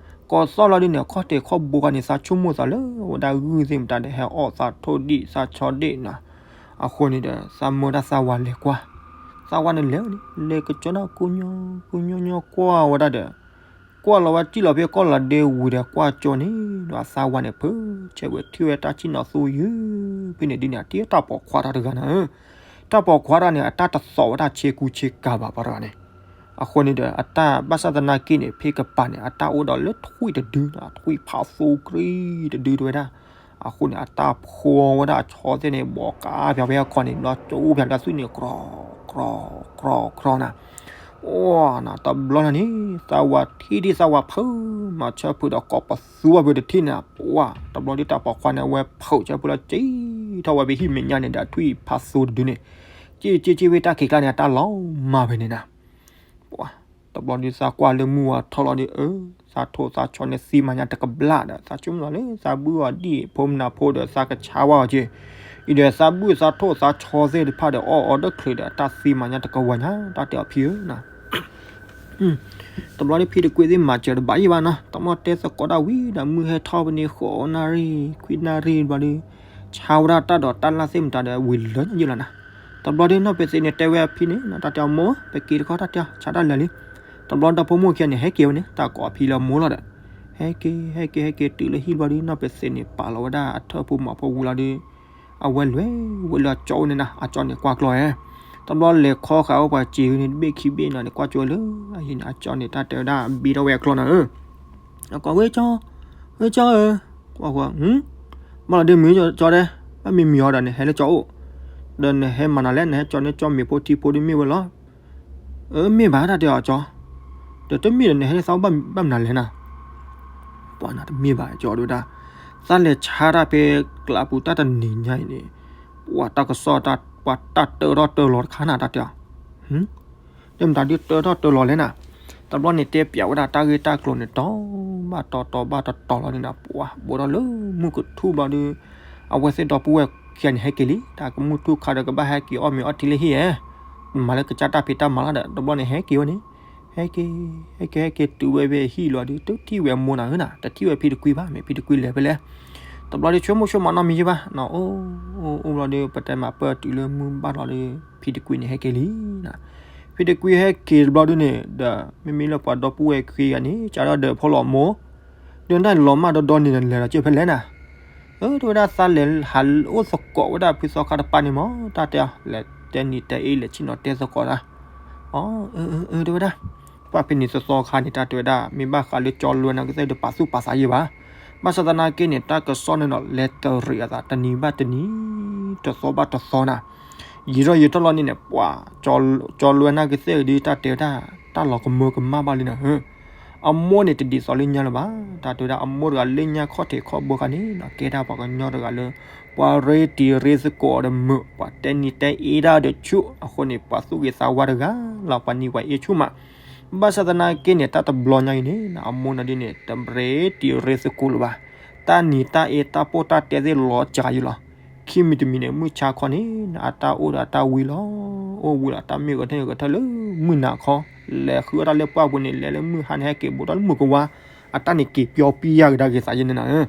ကိးသီၣ်လီၤဒ်န့ၣ် ခီၣ်တဲာ်ခီၣ်ဘိခါန့ၣ် သးဆိကမိၣ်သးလၢ ဝဲဒၣ်ဂုၢ်သ့ၣ်မတၤဒီး ဟဲအီၣ်သးထိၣ်ဒံၣ်သးဆီဒံၣ်နီၤ. အဃိန့ၣ်ဒီး သးမၢဒၣ်သးဝၤလဲၤကွၢ်, သးဝၤန့ၣ်လဲၤန့ၣ် လဲၤကကၠီဒၣ်ကိညီ ကိညီညီကွၢ်ဝဲဒၣ်ဒီး ကွၢ်လီၤဝဲစံၣ်လီၤဖဲကီၢ်လီၤဒ့ဝံၤဒီး ကွၢ်ကၠီန့ၣ်ဒီး အသးဝၤန့ၣ် ဖုးဆဲးဝဲထံၣ်ဝဲတၢ်ဆံၣ်နီၤသူယုၢ် ဖဲန့ၣ်ဒ်န့ၣ် အတံၢ်တၢ်ပိာ်ခွါတၢ်တဂၤနီၤဧၢ. တၢ်ပိာ်ခွါတၢ်န့ၣ် အတၢ်တသီၣ်ဝဲဒၣ်ဆ့ကူဆ့ကၤဘၣ်ပှၤတဂၤန့ၣ်. အဃိန့ၣ်ဒီး အတၢ်ဘၣ်ဆၣ်သနာ်က့န့ၣ် ဖဲကပၤန့ၣ် အတၢ်အိၣ်ဒီးလၢထွံၣ်တဒုနီၤ, ထွံၣ်ဖးသိကရံၣ်တဒုတဲဝဲဒၣ်. အဃိန့ၣ် အတၢ်ဖိဝဲဒၣ်အဆီသ့ၣ်န့ၣ် ဘီကါဖျါဖဲအခီန့ၣ် လီၤကၠိဖျါဖဲသွံၣ်န့ၣ် ကြီကြီကြီနၤ. အိၣ်နီၤ တဘျီန့ၣ်န့ၣ် သးဝၤထံၣ်ဒံးသးဝၤဖုး မၤဆၢဖုးဒီးကိးပသူဝဲဖုးတထံၣ်န့ၣ် ပှၤ တဘျီဒ်တၢ်ပိာ်ခွါန့ၣ် အဝဲဖုးဆၢဖုးလီၤ စံၣ်ထီၣ်ဝဲဖဲဟံၣ်မဲာ်ညါန့ၣ်ဒီး ထွံၣ်ဖးသိတဒုန့ၣ် စံၣ်စံၣ်စံၣ်ဖဲတၢ်ခံးကျါန့ၣ် အတၢ်လီၤမၢ်ဖဲန့ၣ်နၤ. ပှၤ တဘျီဒ်သးကွၢ်လၢမုၢ်ဝါထီၣ်လီၤဒီး အၢ သးထိၣ်သးဆီန့ၣ်သံမၤညါတကဘျၣ်ဒီး သးဆိကမိၣ်လီၤလၢသးဘုၣ်အီၤဒံၣ်ဖိမနၤဖိဒီး သးကဆါဝဲအီၤက့ၤ အံၤဒီးသးဘုၣ်သးထိၣ်သးဆီသ့ၣ်တဖၣ်ဒီး အီၣ်အီၤဒီးချံးဒီး တၢ်သံမၤညါတကဝၤညါ တၢ်တဲအီၤဖံဧၢနီၤ. တဘျီဒ်ဖံတကွံသ့ၣ်မၤစၢၤတဘၣ်ယံၤဘၣ်နီၤ တမ့ၢ်တဲသကိးဒၣ်ဝံၤဒီး မုၢ်ဟဲထီၣ်ဖဲန့ၣ် ဃိးနၣ်ရံၣ် ခွံနၣ်ရံၣ်တဘျီဒီး ဆါဝဲဒၣ်တၢ်ဒိးတၢ်လၣ်သ့ၣ်မတၤဒီး ဝံၤလၢညါယံၤလီၤနၤ. တဘျီဒ်နီၢ်ပသ့းန့ၣ်တဲဝဲအဖံန့ၣ် တၢ်တဲအီၤမိၢ် ပက့ၤတခီတၢ်တဲအီၤ ဆါတၢ်လၢာ်လံ. တဘျီဒီဖိမိၢ်ခံဂၤန့ၣ် ဟဲက့ၤဝဲန့ၣ် တၢ်ကိးအဖံလၢမိၢ်လီၤဒီး ဟဲက့ၤ ဟဲက့ၤ ဟဲက့ၤတုၤလၢဟံၣ်တဘျီဒီး နီၢ်ပသ့းန့ၣ် ပာ်လီၤဝဲဒၣ်အထၢၣ်ဖိမၤဖိဝံၤလီၤဒီး အဝဲလဲၤဝဲလၢအကၠီအိၣ်န့ၣ်နၤ အကၠီန့ၣ်ကွၢ်ကျီၢ်ဧါ. တဘျီလဲၤခီဃာ်အိၣ်ပှၤစံးဝဲန့ၣ် တဘ့ၣ်ခံဘ့ၣ်နီၤန့ၣ် ကွၢ်ကၠီလၢအဟံၣ်န့ၣ် အကၠီန့ၣ် တၢ်တဲဝဲဒၣ်ဘံထီၣ်ဝဲအကျီၢ်နၤဧၢ. အကိးဝဲကၠီ ဝဲကၠီဧၢ, ကွၢ်ကွၢ် ဘၣ်လီၤဒ့မုၢ်ကၠီတဲ, ဘၣ်မံမံၤအီၤဒီးနဟဲလၢကၠီအိၣ်, ဒီးနဟဲမၤနၤလဲၣ် နဟဲကၠီန့ၢ်ကၠီမ့ၤဖိထံဖိဒုးမ့ၢ်ဝဲလီၤ. အၢ မ့ၢ်ဘၣ်တၢ်တဲအီၤကၠီ, ဒီးတမ့ၢ်ဒီးနဟဲလၢသးအိၣ်ဘၣ်မနုၤလဲၣ်နၤ. ပှၤနၤတမ့ၢ်ဘၣ်ကၠီတဲဝဲဒၣ်, သးလဲၤဆါတၢ်ဖဲကျးပူၤတၢ်တနံၤညါအံၤန့ၣ်, ပှၤတၢ်ကစီၣ်တၢ်ပှၤတၢ်တၢထီၣ်တၢလီၤတခါနၤတၢ်တဲအီၤ ဒီးမတၤဒုးတၢထီၣ်တၢလီၤလဲၣ်နၤ. တဘျီန့ၣ်တဲပျးဝဲဒၣ်တၢ်ဂ့ၢ်တၢ်ကျိၤန့ၣ် တီၤဘၣ်တီၤတီၤဘၣ်တီၤတီၤလီၤန့ၣ်နၤ ပှၤဘိးထီၣ်လၢမုၢ်ကထူၣ်ဘျီဒီး အဝဲသ့ၣ်ဒီပုၢ်ဝဲၢ်ခံဂၤန့ၣ် ဟဲက့ၤလံ တၢ်ကမုၢ်ထူၣ်ခါဒီးကဘၣ်ဟဲက့ၤအီၣ်မ့ၤအီထံလၢဟံၣ်ဧါ, မၤလၢကစၢ်တၢ်ဖံးတၢ်မၤလီၤဒီး တဘျီန့ၣ်ဟဲက့ၤဝဲန့ၣ်, ဟဲက့ၤ ဟဲက့ၤ ဟဲက့ၤတုၤဝဲဖဲဟံၣ်လီၤဒီး တထံၣ်ဝဲအမိၢ်နၤဧၢနၤ, တထံၣ်ဝဲဖံတကွံဘၣ် မ့ၢ်ဖံတကွံလဲၤဖဲလဲၣ်. တဘျီဒီးဆိကမိၣ်ဆိကမးနီတမံၤယဲဘၣ်နီၤ, အိၣ်အိၣ်အိၣ်ဘျီဒီး ပတဲမးပၢၢ်တုၤလၢမုၢ်ဘၣ်လီၤဒီး ဖံတကွံန့ၣ်ဟဲက့ၤလံနီၤ. ဖံတကွံဟဲက့ၤတဘျီဒုန့ၣ် ဒီးမ့မ့ၢ်လၢပှၤဒီပုၢ်ဝဲၢ်ခံဂၤန့ၣ် ကးဒီးဒီးဖိလီၤမိၢ်, ဒီးတၢ်လီၤမၢ်ဒီဒီန့ၣ် လဲၤဒီးက့ၤဖဲလဲၣ်နၤ. အၢ တဲဝဲဒၣ် သးလဲၤဟးအိၣ်သကိးဝဲဒၣ်ဖုသီခါတပၤန့ၣ်မး တၢ်တဲအီၤ လဲၤတဲနံၤတဲအ့ လဲၤဆ့ၣ်နီၤတဲသကိးတၢ်. အၢ အၢ အၢ တဲဝဲဒၣ် ပှၢ်ဖဲန့ၣ်သီသီခါန့ၣ် တၢ်တဲဝဲဒၣ် မ့ၢ်ဘၣ်ဃးလၢကၠီလွဲနီၤကသ့ၣ်ဒီး ပာ်သူၣ်ပာ်သးယဲဘၣ်. ဘၣ်ဆၣ်သနာ်က့န့ၣ် တၢ်ကစီၣ်န့ၣ်ဒီး လဲၤတရံးအသးတနံၤဘၣ်တနံၤ တသီဘၣ်တသီနၤ. ယံာ်ထီၣ်ယံာ်ထီၣ်လီၤန့ၣ်န့ၣ် ပှၤ ကၠီလွဲနီၤကသ့ၣ်ဒီး တၢ်တဲဝဲဒၣ် တၢ်လီၤကမၢကမၣ်ဘၣ်လံနၤဧၢ. အမိၢ်န့ၣ်တဒ်သိးလၢညါလၢၤဘၣ်. တၢ်တဲဝဲဒၣ် အမိၢ်တဂၤလၢညါခီၣ်ထံးခီၣ်ဘိခါန့ၣ်နီၤ ကဲဒၣ်ပှၤကညီတဂၤလၢ ပှၤရ့တံၤရ့သကိးဒီးမုာ် ပှၤတဲနံၤတဲအ့တၢ်ဒီးဆူၣ် အဃိန့ၣ် ပှၤသူၣ်ဂ့ၤသးဝါတဂၤလီၤ ပှၤနံၤပှၤအ့ဆူၣ်မး. ဘၣ်ဆၣ်သနာ်က့န့ၣ် တၢ်တဘျီညါအံၤန့ၣ် အမိၢ်န့ၣ်ဒ်န့ၣ် တရ့တံၤရ့သကိးလၢၤဘၣ်. တၢ်နံၤတၢ်အ့တၢ်ပိၢ်တၢ်တဲသ့ၣ်လီၤစှၤယံၤလီၤ. ခံမံၤတမံၤန့ၣ် မုၢ်ဆါခီန့ၣ် အတၢ်အိၣ်ဒီးအတၢ်ဝံလီၤ. အိၣ်ဝံလီၤ တၢ်မ့ၢ်ဂဲၤထၢၣ်ဂဲၤထၢၣ်လၢမုၢ်နၤခီ လဲၤဃုအီၣ်တၢ်လၢပှၢ်ပူၤန့ၣ် လဲၤလၢမုၢ်ဟါန့ၣ် ဟဲက့ၤဘူးထီၣ်လၢမုၢ်ကဝါ အတၢ်န့ၣ်က့ၤပျီပံယါကဒါက့ၤသးယဲန့ၣ်နၤဧၢ.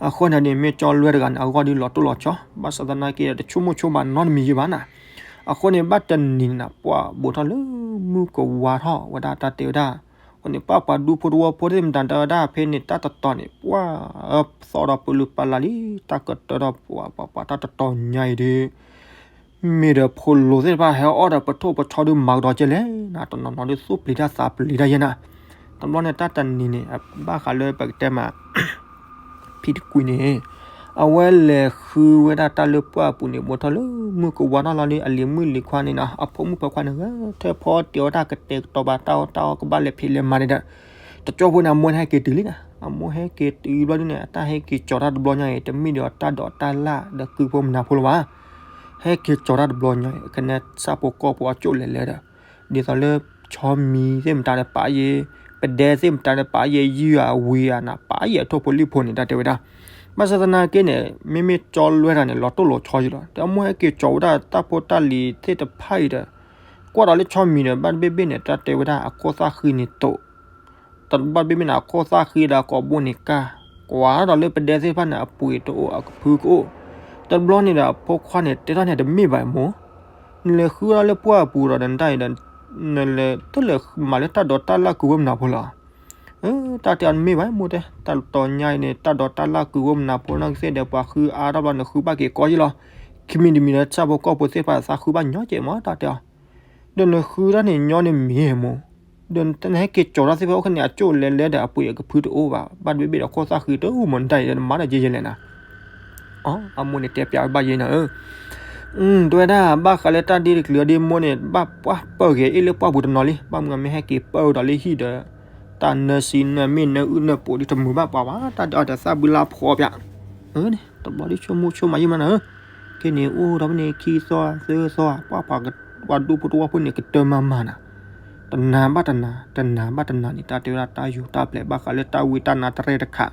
အဃိန့ၣ်န့ၣ် မ့ၢ်ကၠီလွဲတဂၤန့ၣ် အဂီၢ်ဒ်လီၤတိၢ်လီၤဆီ ဘၣ်ဆၣ်သနာ်က့ဒီး တဆိကမိၣ်ဆိကမးနီတမံၤယဲဘၣ်နၤ. အဃိန့ၣ် ဘၣ်တနံၤန့ၣ် ပှၢ်ဘူးထီၣ်လၢမုၢ်ကဝါထီၣ်ဝဲဒၣ် တၢ်တဲဝဲဒၣ် အဃိန့ၣ် ပှၢ်ပှၤဒူဖိတဝီဖိသ့ၣ်မတၤတဲဝဲဒၣ် ဖဲန့ၣ်တၢ်တတီၤန့ၣ် ပှၢ် သီဒီးပလုၢ်ပလၢ်လံ တၢ်ကတၢၢ်ဒီးပှၤပှၤပှၤတၢ်တတီၤညါအံၤဒီး မ့ၢ်ဒီးဖိလိၤသ့ၣ်တဖၣ်ဟဲအီၣ်ဒီးပထိၣ်ပဆီဒုးမၤကဒီးကဲလဲၣ်နၤ တနီၤနီၤဒုးသိၣ်ပျံၤတၢ်သးပျံၤတၢ်ယဲနၤ. တဘျီန့ၣ် တၢ်တနံၤန့ၣ် ဘၣ်ဃးလၢပကတဲမး ဖံတကွံန့ၣ် အဝဲလဲၤဃုဝဲဒၣ်တၢ်လၢပှၢ်အပူၤန့ၣ် ဘူးထီၣ်လၢမုၢ်ကဝါထီၣ်လီၤဒီး အလံၤမုၣ်လံၤခွါန့ၣ်နီၤ အဖိမုၣ်ဖိခွါန့ၣ် ဂဲၤထၢၣ်ဖီတ့ၢ်အီၣ်တၢ်ကတဲာ်ကတီၤဘၣ်တၢ်အီၣ်တၢ်အီကဘၣ်လဲၤဖံးလဲၤမၤန့ၣ်ဒီး တကၠီဖိန့ၣ် အမိၢ်န့ၣ်ဟဲက့ၤတုၤလံနၤ. အမိၢ်ဟဲက့ၤတုၤဘျီဒ်န့ၣ် အတၢ်ဟဲက့ၤကၠီၤတၢ်တဘျီညါအံၤ တမ့ၢ်ဒီးတၢ်ဒိးတၢ်လၢ်ဒီးကုဖိမနၤဖိလၢၤဘၣ်. ဟဲက့ၤကၠီၤတၢ်တဘျီညါအံၤ ကနဲဆၣ်ဖိကီၢ်ဖိအကၠိၣ်လဲၤလဲၤဒီး ဒ်သိးလၢဆီမံၤသ့ၣ်မတၤဒီးပာ်ယဲၤ ပဒဲသ့ၣ်မတၤဒီးပာ်ယဲၤ ယုၢ်အဝံၤအနၤ ပာ်ယဲၤအထိၣ်ဖိလံၣ်ဖိန့ၣ် တၢ်တဲဝဲဒၣ်. ဘၣ်ဆၣ်သနာ်က့န့ၣ် မ့မ့ၢ်ကၠီလွဲတဂၤန့ၣ် လီၤတိၢ်လီၤဆီယံၤလီၤ. ဒီးအမိၢ်ဟဲက့ၤကၠီၤဝဲဒၣ်တၢ်ဖိတၢ်လံၤသ့ၣ်တဖၣ်အံၤဒီး ကွၢ်ဒီးလၢဆီမံၤဒီး ဘၣ်တဘ့ၣ်ဘ့ၣ်န့ၣ် တၢ်တဲဝဲဒၣ်အခိၣ်သၣ်ဃံန့ၣ်တိာ် တဘၣ်တဘ့ၣ်ဘ့ၣ်န့ၣ် အခိၣ်သၣ်ဃံဒီးအကိာ်ဘိန့ၣ်ကၢ် ကွၢ်ဒီးလၢပဒဲသ့ၣ်တဖၣ်န့ၣ် အပှ့ၤတအိၣ်အကဖုကအိၣ်. တဘျီန့ၣ်ဒီးအဖိခွါန့ၣ် တဲထီၣ်န့ၣ်တမ့ၢ်ဘၣ်မိၢ်, နလဲၤဃုအီၣ်လၢပှၢ်အပူၤဒီးနတၢ်အံၤဒီး နလဲၤတလဲၤမၤလၢတၢ်ဒိးတၢ်လၢ်ကုဖိမနၤဖိလီၤ. တၢ်တဲအီၤတမ့ၢ်ဘၣ်မိၢ်တဲ, တၢ်တတီၤညါအံၤန့ၣ် တၢ်ဒိးတၢ်လၢ်ကုဖိမနၤဖိနီၢ်ကသ့ၣ်ဒီး ပှၤဃုအါထီၣ်ဘျီန့ၣ် ဃုဘၣ်က့ၤကီယံလီၤ. ခံမံၤတမံၤဒီးဆၣ်ဖိကီၢ်ဖိသ့ၣ်တဖၣ်သးဃုဘၣ်ညီကဲးမး တၢ်တဲအီၤ. ဒီးနဃုတၢ်န့ၣ်ညီန့ၣ်မ့ၢ်မိၢ်, ဒီးနဟဲက့ၤကၠီၤတၢ်သ့ၣ်တဖၣ်အိၣ်ခဲန့ၣ် အကၠိၣ်လဲၤလဲၤဒီးအပှ့ၤအကဖုတအိၣ်ဘၣ်, ဘၣ်တဘ့ၣ်ဘ့ၣ်ဒီးခိၣ်သၣ်ဃံတအိၣ်မး နတၢ်အံၤဒီးနမၤဒီးယဲယဲလဲၣ်နၤ. အမိၢ်န့ၣ်တဲပျးဝဲဘၣ်ယဲနၤဧၢ. တဲဝဲဒၣ် ဘၣ်ဃးလၢတၢ်ဒ်တချုးအီၤဒ်မိၢ်န့ၣ် ဘၣ်ပှၢ်ပၢၢ်ဂ့ၤအ့ၣ်လၢပှၢ်ပူၤတနီၤလံ, ဘၣ်မနုၤမ့ၢ်ဟဲက့ၤပၢၢ်ဝဲဒီးလၢဟံၣ်ဒီး တၢ်နၢစံနၢမ့ၢ်နၢအုၣ်နၢပှိၤဒ်တမုာ်ဘၣ်ပှၤဘၣ်, တၢ်ဒ်အီၤဒီးသၣ်ဘုလါဖီပျး. တဘျီဒ်ဆိကမိၣ်ဆိကမးယံမးနၤဧၢ. ခဲန့ၣ်အိၣ်ဒီးဖဲန့ၣ် ခံသီသၢသီ ပှၤပှၤဒူဖိတဝီဖိန့ၣ် ကတၢၢ်မၤမၤနၤ တနၤဘၣ်တနၤ တနၤဘၣ်တနၤန့ၣ် တၢ်တဲဝဲဒၣ်တၢ်ယူးတၢ်ပျဲၤ ဘၣ်ဃးလၢတၢ်ဝံတၢ်နါတရဲၣ်တခါ,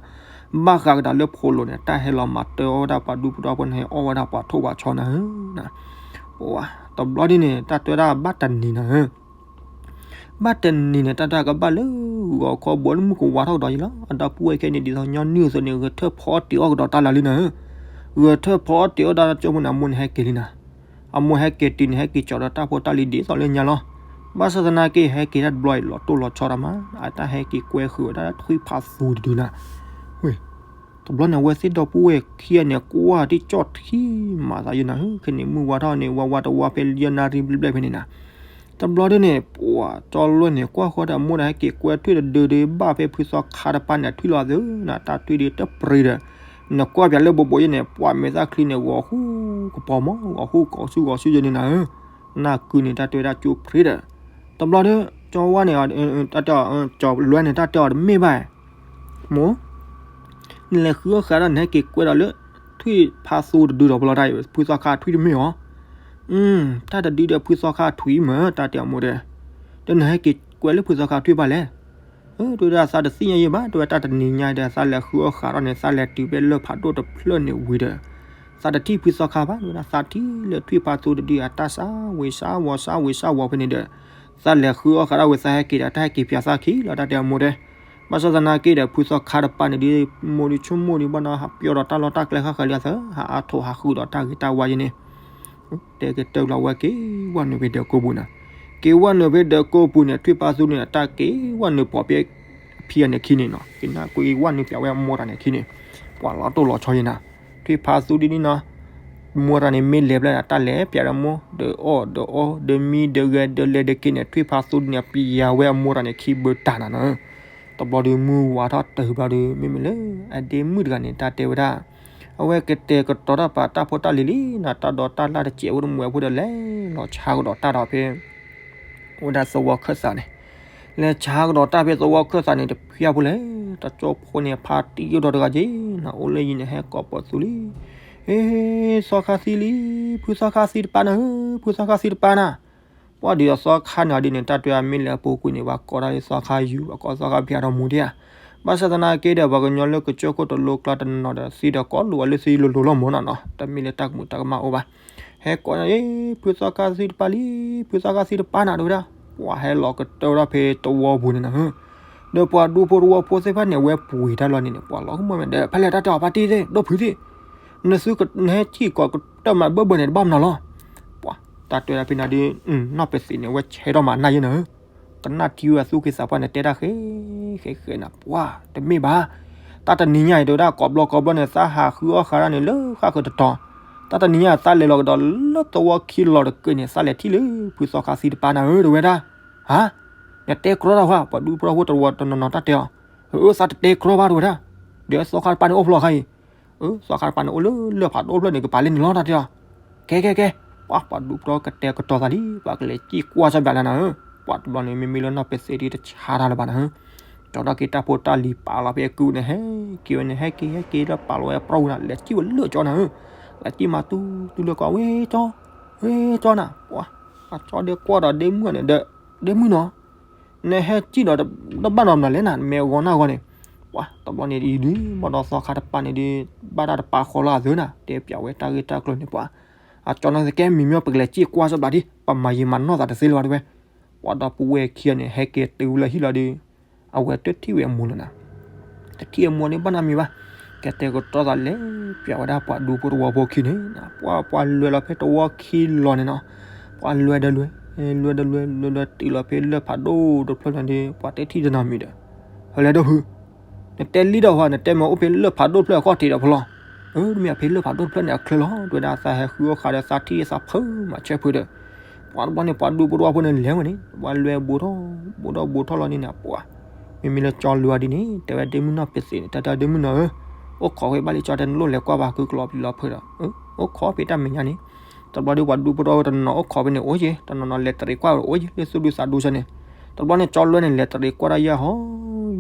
ဘၣ်ဃးကဒီးလၢဖိလိၤန့ၣ် တၢ်ဟဲလီၤမၤတၢ်အီၣ်ဝဲဒၣ်ပှၤဒူဖိတဝီဖိန့ၣ် ဟဲအီၣ်ဝဲဒၣ်ပှၤထိၣ်ပှၤဆီနၤဧၢ. တဘျီဒ်န့ၣ် တၢ်တဲဝဲဒၣ်ဘၣ်တနံၤနၤဧၢ. ဘၣ်တနံၤန့ၣ် တၢ်တဲကဘၣ်လၢဂီၤခီဘိလၢမုၢ်ကဝါထီၣ်ကဒီးယံလီၤ. အဒီပုၢ်ဝဲၢ်ခဲန့ၣ် ဒ်သိးညီနုၢ်အသိးန့ၣ် ဂဲၤထၢၣ်ဖီအီၣ်တ့ၤအီၣ်ကဒီးတၢ်လၢာ်လံနၤဧၢ. ဂဲၤထၢၣ်ဖီအီၣ်တ့ၤအီၣ်တၢ်လၢာ်ကၠိဖိန့ၣ် အမိၢ်န့ၣ်ဟဲက့ၤလံနၤ. အမိၢ်ဟဲက့ၤတုၤန့ၣ် ဟဲက့ၤကၠီၤဒီးတၢ်ဖိတၢ်လံၤဒ်သိးလၢညါလီၤ. ဘၣ်ဆၣ်သနာ်က့ ဟဲက့ၤတၢ်တဘျီအံၤ လီၤတိၢ်လီၤဆီတၢ်မး အတၢ်ဟဲက့ၤကွဲဃုာ်ဝဲဒၣ်ထွံၣ်ဖးသူတဒုနၤ. ဝ့ၢ် တဘျီန့ၣ် အဝဲသ့ၣ်ဒီပုၢ်ဝဲၢ်ခံဂၤန့ၣ် ကွၢ်တံၢ်ကၠီၣ်ထံမးသးယဲနၤဧၢ. ခဲန့ၣ် မုၢ်ဝါထီၣ်န့ၣ် ဝါဝါတဝါဖဲယဲၢ်နၣ်ရံၣ်ဘျဲၣ်ဘျဲၣ်ဖဲန့ၣ်နၤ. တဘျီဒ်န့ၣ် ပှၤကၠီလွဲန့ၣ် ကွၢ်ဃီဒီးအမိၢ်ဒီး ဟဲက့ၤကွဲထွံၣ်တဒုဒီး ဘၣ်ဖဲဖုသီခါတပၤန့ၣ် ထွံၣ်လီၤသုနၤ တၢ်ထွံၣ်ဒ်တပှ့ၤဒီး နကွၢ်ပၠးလၢဘိးဘိးယဲန့ၣ် ပှၤမဲာ်သၣ်ချံန့ၣ် ဂီၤဟူကပီၤမး ဂီၤဟူကီၤဆူဂီၤဆူယဲန့ၣ်နၤဧၢ. နၢ်ကုန့ၣ် တၢ်တဲဝဲဒၣ်ကၠိဖျ့ဒီး တဘျီဒီး ကၠီဝါန့ၣ် တၢ်တဲအီၤ ကၠီလွဲန့ၣ် တၢ်တဲအီၤတမ့ၢ်ဘၣ် မိၢ် နလဲၤဃုအီၣ်ဃာ်ဒီး နဟဲက့ၤကွဲဒီးလၢ ထွံၣ်ဖးသူတဒုဒီး ပလီၤတၢ်အံၤ ဖုသီခါထွံၣ်တမ့ၢ်အီၤ. တၢ်တဒုဒီးဖုသီခါထွံၣ်မ့ၢ် တၢ်တဲအီၤမိၢ်တဲ, ဒီးနဟဲက့ၤကွဲလၢဖုသီခါထွံၣ်ဘၣ်လဲၣ်. တဲဝဲဒၣ်သးတသ့ၣ်ညါယဲဘၣ် တဲဝဲတၢ်တနံၤညါဒီး သးလဲၤဃုအီၣ်ဃာ်ဒီးန့ၣ် သးလဲၤတုၤဖဲလၢၢ်ဖးဒိၣ်တဖျၢၣ်န့ၣ်ဝံၤဒီး သးတထံၣ်ဖုသီခါဘၣ် တဲဝဲဒၣ်သးထံၣ်လၢထွံၣ်ဖးသူတဒုအတၢ်စၢ်ဝံၤစၢ်ဝီၤစၢ်ဝံၤစၢ်ဝီၤဖဲန့ၣ်ဒီး သးလဲၤဃုအီၣ်ဃာ်ဒီးဝံၤ သးဟဲက့ၤဒီး တၢ်ဟဲက့ၤပၠးသးခံလီၤ တၢ်တဲအီၤမိၢ်တဲ. ဘၣ်ဆၣ်သနာ်က့ဒီး ဖုသီခါတပၤန့ၣ်ဒုး မိၢ်ဒုးဆိကမိၣ်ဒုးဘၣ်နီၤ ဟးပျီဒီးတၢ်လီၢ်တၢ်ကျဲဃၣ်ဃၢၤလံအသး ဟးအါထိးဟးဃုာ်ဒီးတၢ်ဂ့ၤတၢ်ဝါယဲန့ၣ် တဲကတၢၢ်လီၤဝဲက့ၤဝဲနုာ်ဖဲဒၢးကိပူၤန့ၣ်, က့ၤဝဲနုာ်ဖဲဒၢးကိပူၤန့ၣ် ထွံၣ်ဖါသူန့ၣ် တၢ်က့ၤဝဲနုာ်ပိာ်ဖဲအဖံအန့ၣ်ခံန့ၣ်နီၤ, က့ၤနၢ်ကွံာ်ဝဲနုာ်ပျးဝဲအမိၢ်တၢ်န့ၣ်ခံန့ၣ်, ပှၤလီၤတိၢ်လီၤဆီယဲနၤ, ထွံၣ်ဖါသူဒ်န့ၣ်နီၤ, မိၢ်တၢ်န့ၣ်မ့ၢ်လဲၤဖျဲၣ်န့ၣ် တၢ်လဲၤပျးဒီးမိၢ် ဒုးအီၣ်ဒုးအီ ဒုးမံဒုးဂဲၤဒုးလဲၤဒုးက့ၤန့ၣ် ထွံၣ်ဖါသူဒ်န့ၣ် ပျးဝဲအမိၢ်တၢ်န့ၣ်ခံဘၢတၢ်နၤနီၤ တဘျီဒုးမုၢ်ဝါထီၣ်တုၤဘျီဒုး မ့မ့ၢ်လၢအဒ့မုၣ်တဂၤန့ၣ် တၢ်တဲဝဲဒၣ်, အဝဲကတဲာ်ကတီၤတၢ်ပာ်တၢ်ဖိတၢ်လံၤလံနီၤ, တၢ်ဒိးတၢ်လၢ်တစဲးဖိတမူးဖိဒီး လဲၤလီၤဆါကဒီးတၢ်ဒီးဖဲ အိၣ်ဝဲဒၣ်သဝီခၢၣ်သးန့ၣ်, လဲၤဆါကဒီးတၢ်ဖဲသဝီခၢၣ်သးန့ၣ် တဖျၢၣ်ဖိလဲၣ်, တၢ်ကၠိဖိန့ၣ် ဖါတံၢ်အိၣ်ဒီးတဂၤက့ၤနီၤ, အိၣ်လၢယံၤန့ၣ် ဟဲကိးပိာ်သူလံ, ဟ့ သီခါသံလံ, ဖုသီခါသံတပၤနၤဧၢ, ဖုသီခါသံတပၤနၤ ပှၤဒုးအသီခါန့ၣ်ဒ်န့ၣ် တၢ်တဲအမ့ၢ်လဲၤအပူၤကွံာ်န့ၣ် ပှၤကိးတၢ်လၢသီခါယူၤ ပှၤကိးသီခါပျးဒီးမူၤဒံးဧါ, ဘၣ်ဆၣ်သနာ်က့ဒီး ပှၤကညီလၢကစၢၢ်ခိၣ်တလိကျါတနီၤဒီး သံဒီးကိးလိာ်အီၤလၢသံလိၤလိၤလီၤမၢ်နီၤနီၤ, တမ့ၢ်လၢတၢ်ကမူးတၢ်ကမၣ်အိၣ်ဘၣ်, ဟဲကိးန့ၣ် ဖုသီခါသံတပၤလံ, ဖုသီခါသံတပၤနၤ တဲဝဲဒၣ်, ပှၤဟဲလီၤကတၢၢ်ဝဲဒၣ်ဖဲသဝီပူၤန့ၣ်နၤဧၢ, ဒီးပှၤဒူဖိသဝီဖိသ့ၣ်တဖၣ်န့ၣ် အဝဲပှ့ၤတၢ်လီၤန့ၣ်န့ၣ် ပှၤလီၤကမၢ်မဲာ်ဒီး ဖဲလဲၣ်တၢ်တဲအီၤ ဖါတံၢ်သ့ၣ် ဒိၣ်ဖုသ့ၣ် နသုကနဟဲစံၣ်ကိးကတၢၢ်မးဘၢၣ်ဘၢၣ်န့ၣ် တဘၣ်မနုၤလီၤ, ပှၤ တၢ်တဲဒၣ်ဖဲန့ၣ်ဒုး နီၢ်ပသံးန့ၣ် အဝဲဆဲးထီၣ်မးနၢ်ယဲနၤဧၢ, ကနၣ်ထံဝဲအသူၣ်က့သးပှၢ်န့ၣ် တဲတၢ်ဃဲ ဃဲဃဲနၤ ပှၤ တမ့ၢ်ဘၣ်, တၢ်တနံၤညါအံၤ တဲဝဲဒၣ် ကိးဘျီကိးဘျီန့ၣ် သးဟးဃုအီၣ်ဃာ်ဒၣ်န့ၣ် လၢဃၣ်ဃၢၤတတီၤ, တၢ်တနံၤညါ သးလဲၤလီၤကဒီးလၢသဝီခံလီၤတကၢၢ်န့ၣ် သးလဲၤထံၣ်လၢ ဖုသီခါသံတပၤနၤဧၢ တဲဝဲဒၣ်, ဟါ, နတဲကြီတၢ်ဟါ ပှၤဒူဖိတဝီတနီၤနီၤတၢ်တဲအီၤ, အၢ သးတတဲကြီဘၣ် တဲဝဲဒၣ်, ဒီးသီခါတပၤန့ၣ်အိၣ်ဖျိခါအံၤ အၢ သီခါတပၤန့ၣ်အိၣ်လၢလၢၢ်ဖးဒိၣ်ဖျၢၣ်န့ၣ် ကပာ်လၢန့ၣ်လီၤ တၢ်တဲအီၤ, ကဲကဲကဲ, ပှၤ ပှၤဒူဖိတဝီကတဲာ်ကတီၤသးလံ ပှၤကလဲၤစံၣ်ကွၢ်စၢ်ဘျးလၢနၤဧၢ, ပှၤတဘျီန့ၣ် မ့မ့ၢ်လၢနီၢ်ပသံးဒုးတဆါတၢ်လၢၤဘၣ်နၤဧၢ, ကၠီထီၣ်က့ၤတၢ်ဖိတၢ်လံၤပာ်လီၤဖဲအကုန့ၣ် ဟဲက့ၤဝဲန့ၣ် ဟဲက့ၤဟဲက့ၤလၢပာ်လီၤဝဲအပြီၢ်ဝံၤနၤ လဲၤစံၣ်ဝဲလၢကၠီနၤဧၢ, လဲၤစံၣ်မၤတူတူလၢကီး ဝ့ကၠီ, ဝ့ကၠီနၤ, ပှၤ အကၠီဒဲကွၢ်ဒီးဒ့မုၣ်န့ၣ်ဒီး, ဒ့မုၣ်နီၤ နဟဲစံၣ်ဒီးတဘၣ်နီတမံၤလၢနၤ နမ့ၢ်အဂီၤနၢ်ဂီၤန့ၣ်, ပှၤ တဘျီန့ၣ်ဒုး ဘၣ်ဒီးသီခါတပၤန့ၣ်ဒုး ဘၣ်တၢ်တပာ်ဃီလၢအသၢနၤ တဲပျးဝဲတၢ်ဂ့ၢ်တၢ်ကျိၤန့ၣ် ပှၤ အကၠီနီၤ ကဲမံၤမ့ၢ်ပကလဲၤစံၣ်ကွၢ်စၢ်ဘျးဒံး ပမၤယံာ်မၤနီၢ်သးတသ့လၢၤဘၣ်တဲဝဲ, ပှၤဒီပုၢ်ဝဲၢ်ခံဂၤန့ၣ် ဟဲက့ၤတုၤလၢဟံၣ်လီၤဒုး အဝဲတထံၣ်ဝဲအမိၢ်လၢၤနၤ တထံၣ်အမိၢ်န့ၣ်ဘၣ်နီတမံၤဘၣ်, ကတဲာ်ကတီၤသးလဲၤပျးဝဲဒၣ်ပှၤဒူဖိတဝီဖိခံန့ၣ်, ပှၤ ပှၤလဲၤလီၤဖဲတဝီခံလီၤန့ၣ်နီၤ, ပှၤလဲၤဒီးလဲၤ, လဲၤဒီးလဲၤ, လဲၤဒီးတုၤလီၤဖဲလၢၢ်ဖးဒိၣ်တဖျၢၣ်န့ၣ်ဒီး ပှၤတထံၣ်တနီၤမံၤဒီး, ဟဲလဲၤဒိၣ်ဖု, နတဲလံဒီးဟီ နတဲမ့ၢ်အိၣ်ဖဲလၢၢ်ဖးဒိၣ်တဖျၢၣ်အခီၣ်ထံးဒီးဖီလီၤ, အၢမ့ၢ်ဖဲလၢၢ်ဖးဒိၣ်တဖျၢၣ်န့ၣ်အချၢလီၤ တဲဝဲဒၣ် သးဟဲဃုအီၣ်ဃာ်ဒီးသးထံၣ်သးဖုမၤဆၢဖုဒီး ပှၤတဘျီန့ၣ် ပှၤဒူဖိတဝီဖိန့ၣ်လဲၤဝဲန့ၣ် ပှၤလဲၤဘူးထီၣ်ဘူးထီၣ်ဘူးထီၣ်လီၤန့ၣ်န့ၣ် ပှၤ မ့မ့ၢ်လၢကၠီလွဲအီၤဒ်န့ၣ် တဲဝဲဒ့မုၣ်နီၢ်ပသံးန့ၣ် တၢ်တဲဒ့မုၣ်နီၤဧၢ, အိၣ်ခိးဖဲဘၣ်လံကၠီတဲနလိၣ်လဲၤကွၢ်ဘၣ်ကုကလီၤပျံၤလီၤဖုးဒီး, အိၣ်ခိးဖဲတၢ်မဲာ်ညါန့ၣ်, တဘျီဒီးပှၤဒူဖိတဝီဖိတနီၤနီၤအိၣ်ခိးဖဲန့ၣ်အိၣ်က့ၤ တနီၤနီၤလဲၤတရံးကွၢ်ဝဲအိၣ်က့ၤ လၢသူၣ်ဒူသးဒူဆၢန့ၣ်, တဘျီန့ၣ် ကၠီလွဲန့ၣ် လဲၤတရံးကွၢ်တၢ်ယၢ်ဟီ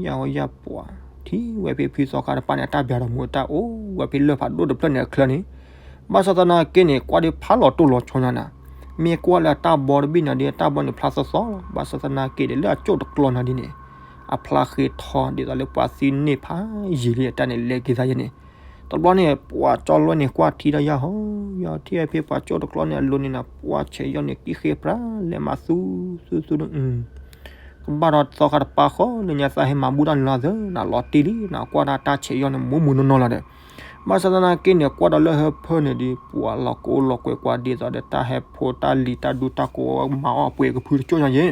ယၢ်ဟီယၢ်ပှၤ ထံၣ်ဝဲဖဲဖုသီခါတပၤန့ၣ် အတၢ်ဘၣ်ဒီးမူၤ တၢ်အိၣ်ဝဲဖဲလၢၢ်ဖးဒိၣ်တဖျၢၣ်န့ၣ်အချၢန့ၣ်, ဘၣ်ဆၣ်သနာ်က့န့ၣ် ကွၢ်ဒ်ဖးလီၤတိၢ်လီၤဆီညါနၤ, မ့ၢ်ကွၢ်လၢအတၢ်ဘီတဘ့ၣ်န့ၣ်ဒီး အတၢ်ဘီန့ၣ်ဖျါသီသီလီၤ, ဘၣ်ဆၣ်သနာ်က့ဒီး လၢအကၠိၣ်တကျီန့ၣ်ဒ်န့ၣ်, အဖျါဃ့ထီ ဒ်သိးလၢပှၤသံန့ၢ်ဖးယံာ်လံအတၢ်န့ၣ် လဲၤက့ၤသးယဲန့ၣ်, တဘျီန့ၣ် ပှၤကၠီလွဲန့ၣ် ကွၢ်ထံတၢ်ယၢ်ဟီ ယၢ်ထံၣ်ဖဲပှၤကၠိၣ်တကျီန့ၣ်အလိၤန့ၣ်နၤ ပှၤဆဲးယီၤန့ၣ် ကံၣ်ဃ့ပြး လဲၤမၤသူသူသူဒီး ကဘၣ်ဒီးသီခါတပၤဃီလၢညါသးဟဲမၤဘူၣ်တၢ်န့ၣ်လီၤသၢနၤ လီၤတံၢ်လံနၤ ကွၢ်တၢ်တၢ်ဆဲးယီၤန့ၣ် မူးမူးနီၢ်နီၢ်လီၤဒီး, ဘၣ်ဆၣ်သနာ်က့န့ၣ် ကွၢ်ဒီးလၢဟၢဖၢန့ၣ်ဒီး ပှၤလီၤကအိၣ်လီၤကွဲကွၢ်ဒ်သိးဒီး တၢ်ဟဲဖိတၢ်လံၤတၢ်ဒူတၢ်ကိးမၤအီၣ်ပှဲၤကဖုတကၠိၣ်ညါယဲ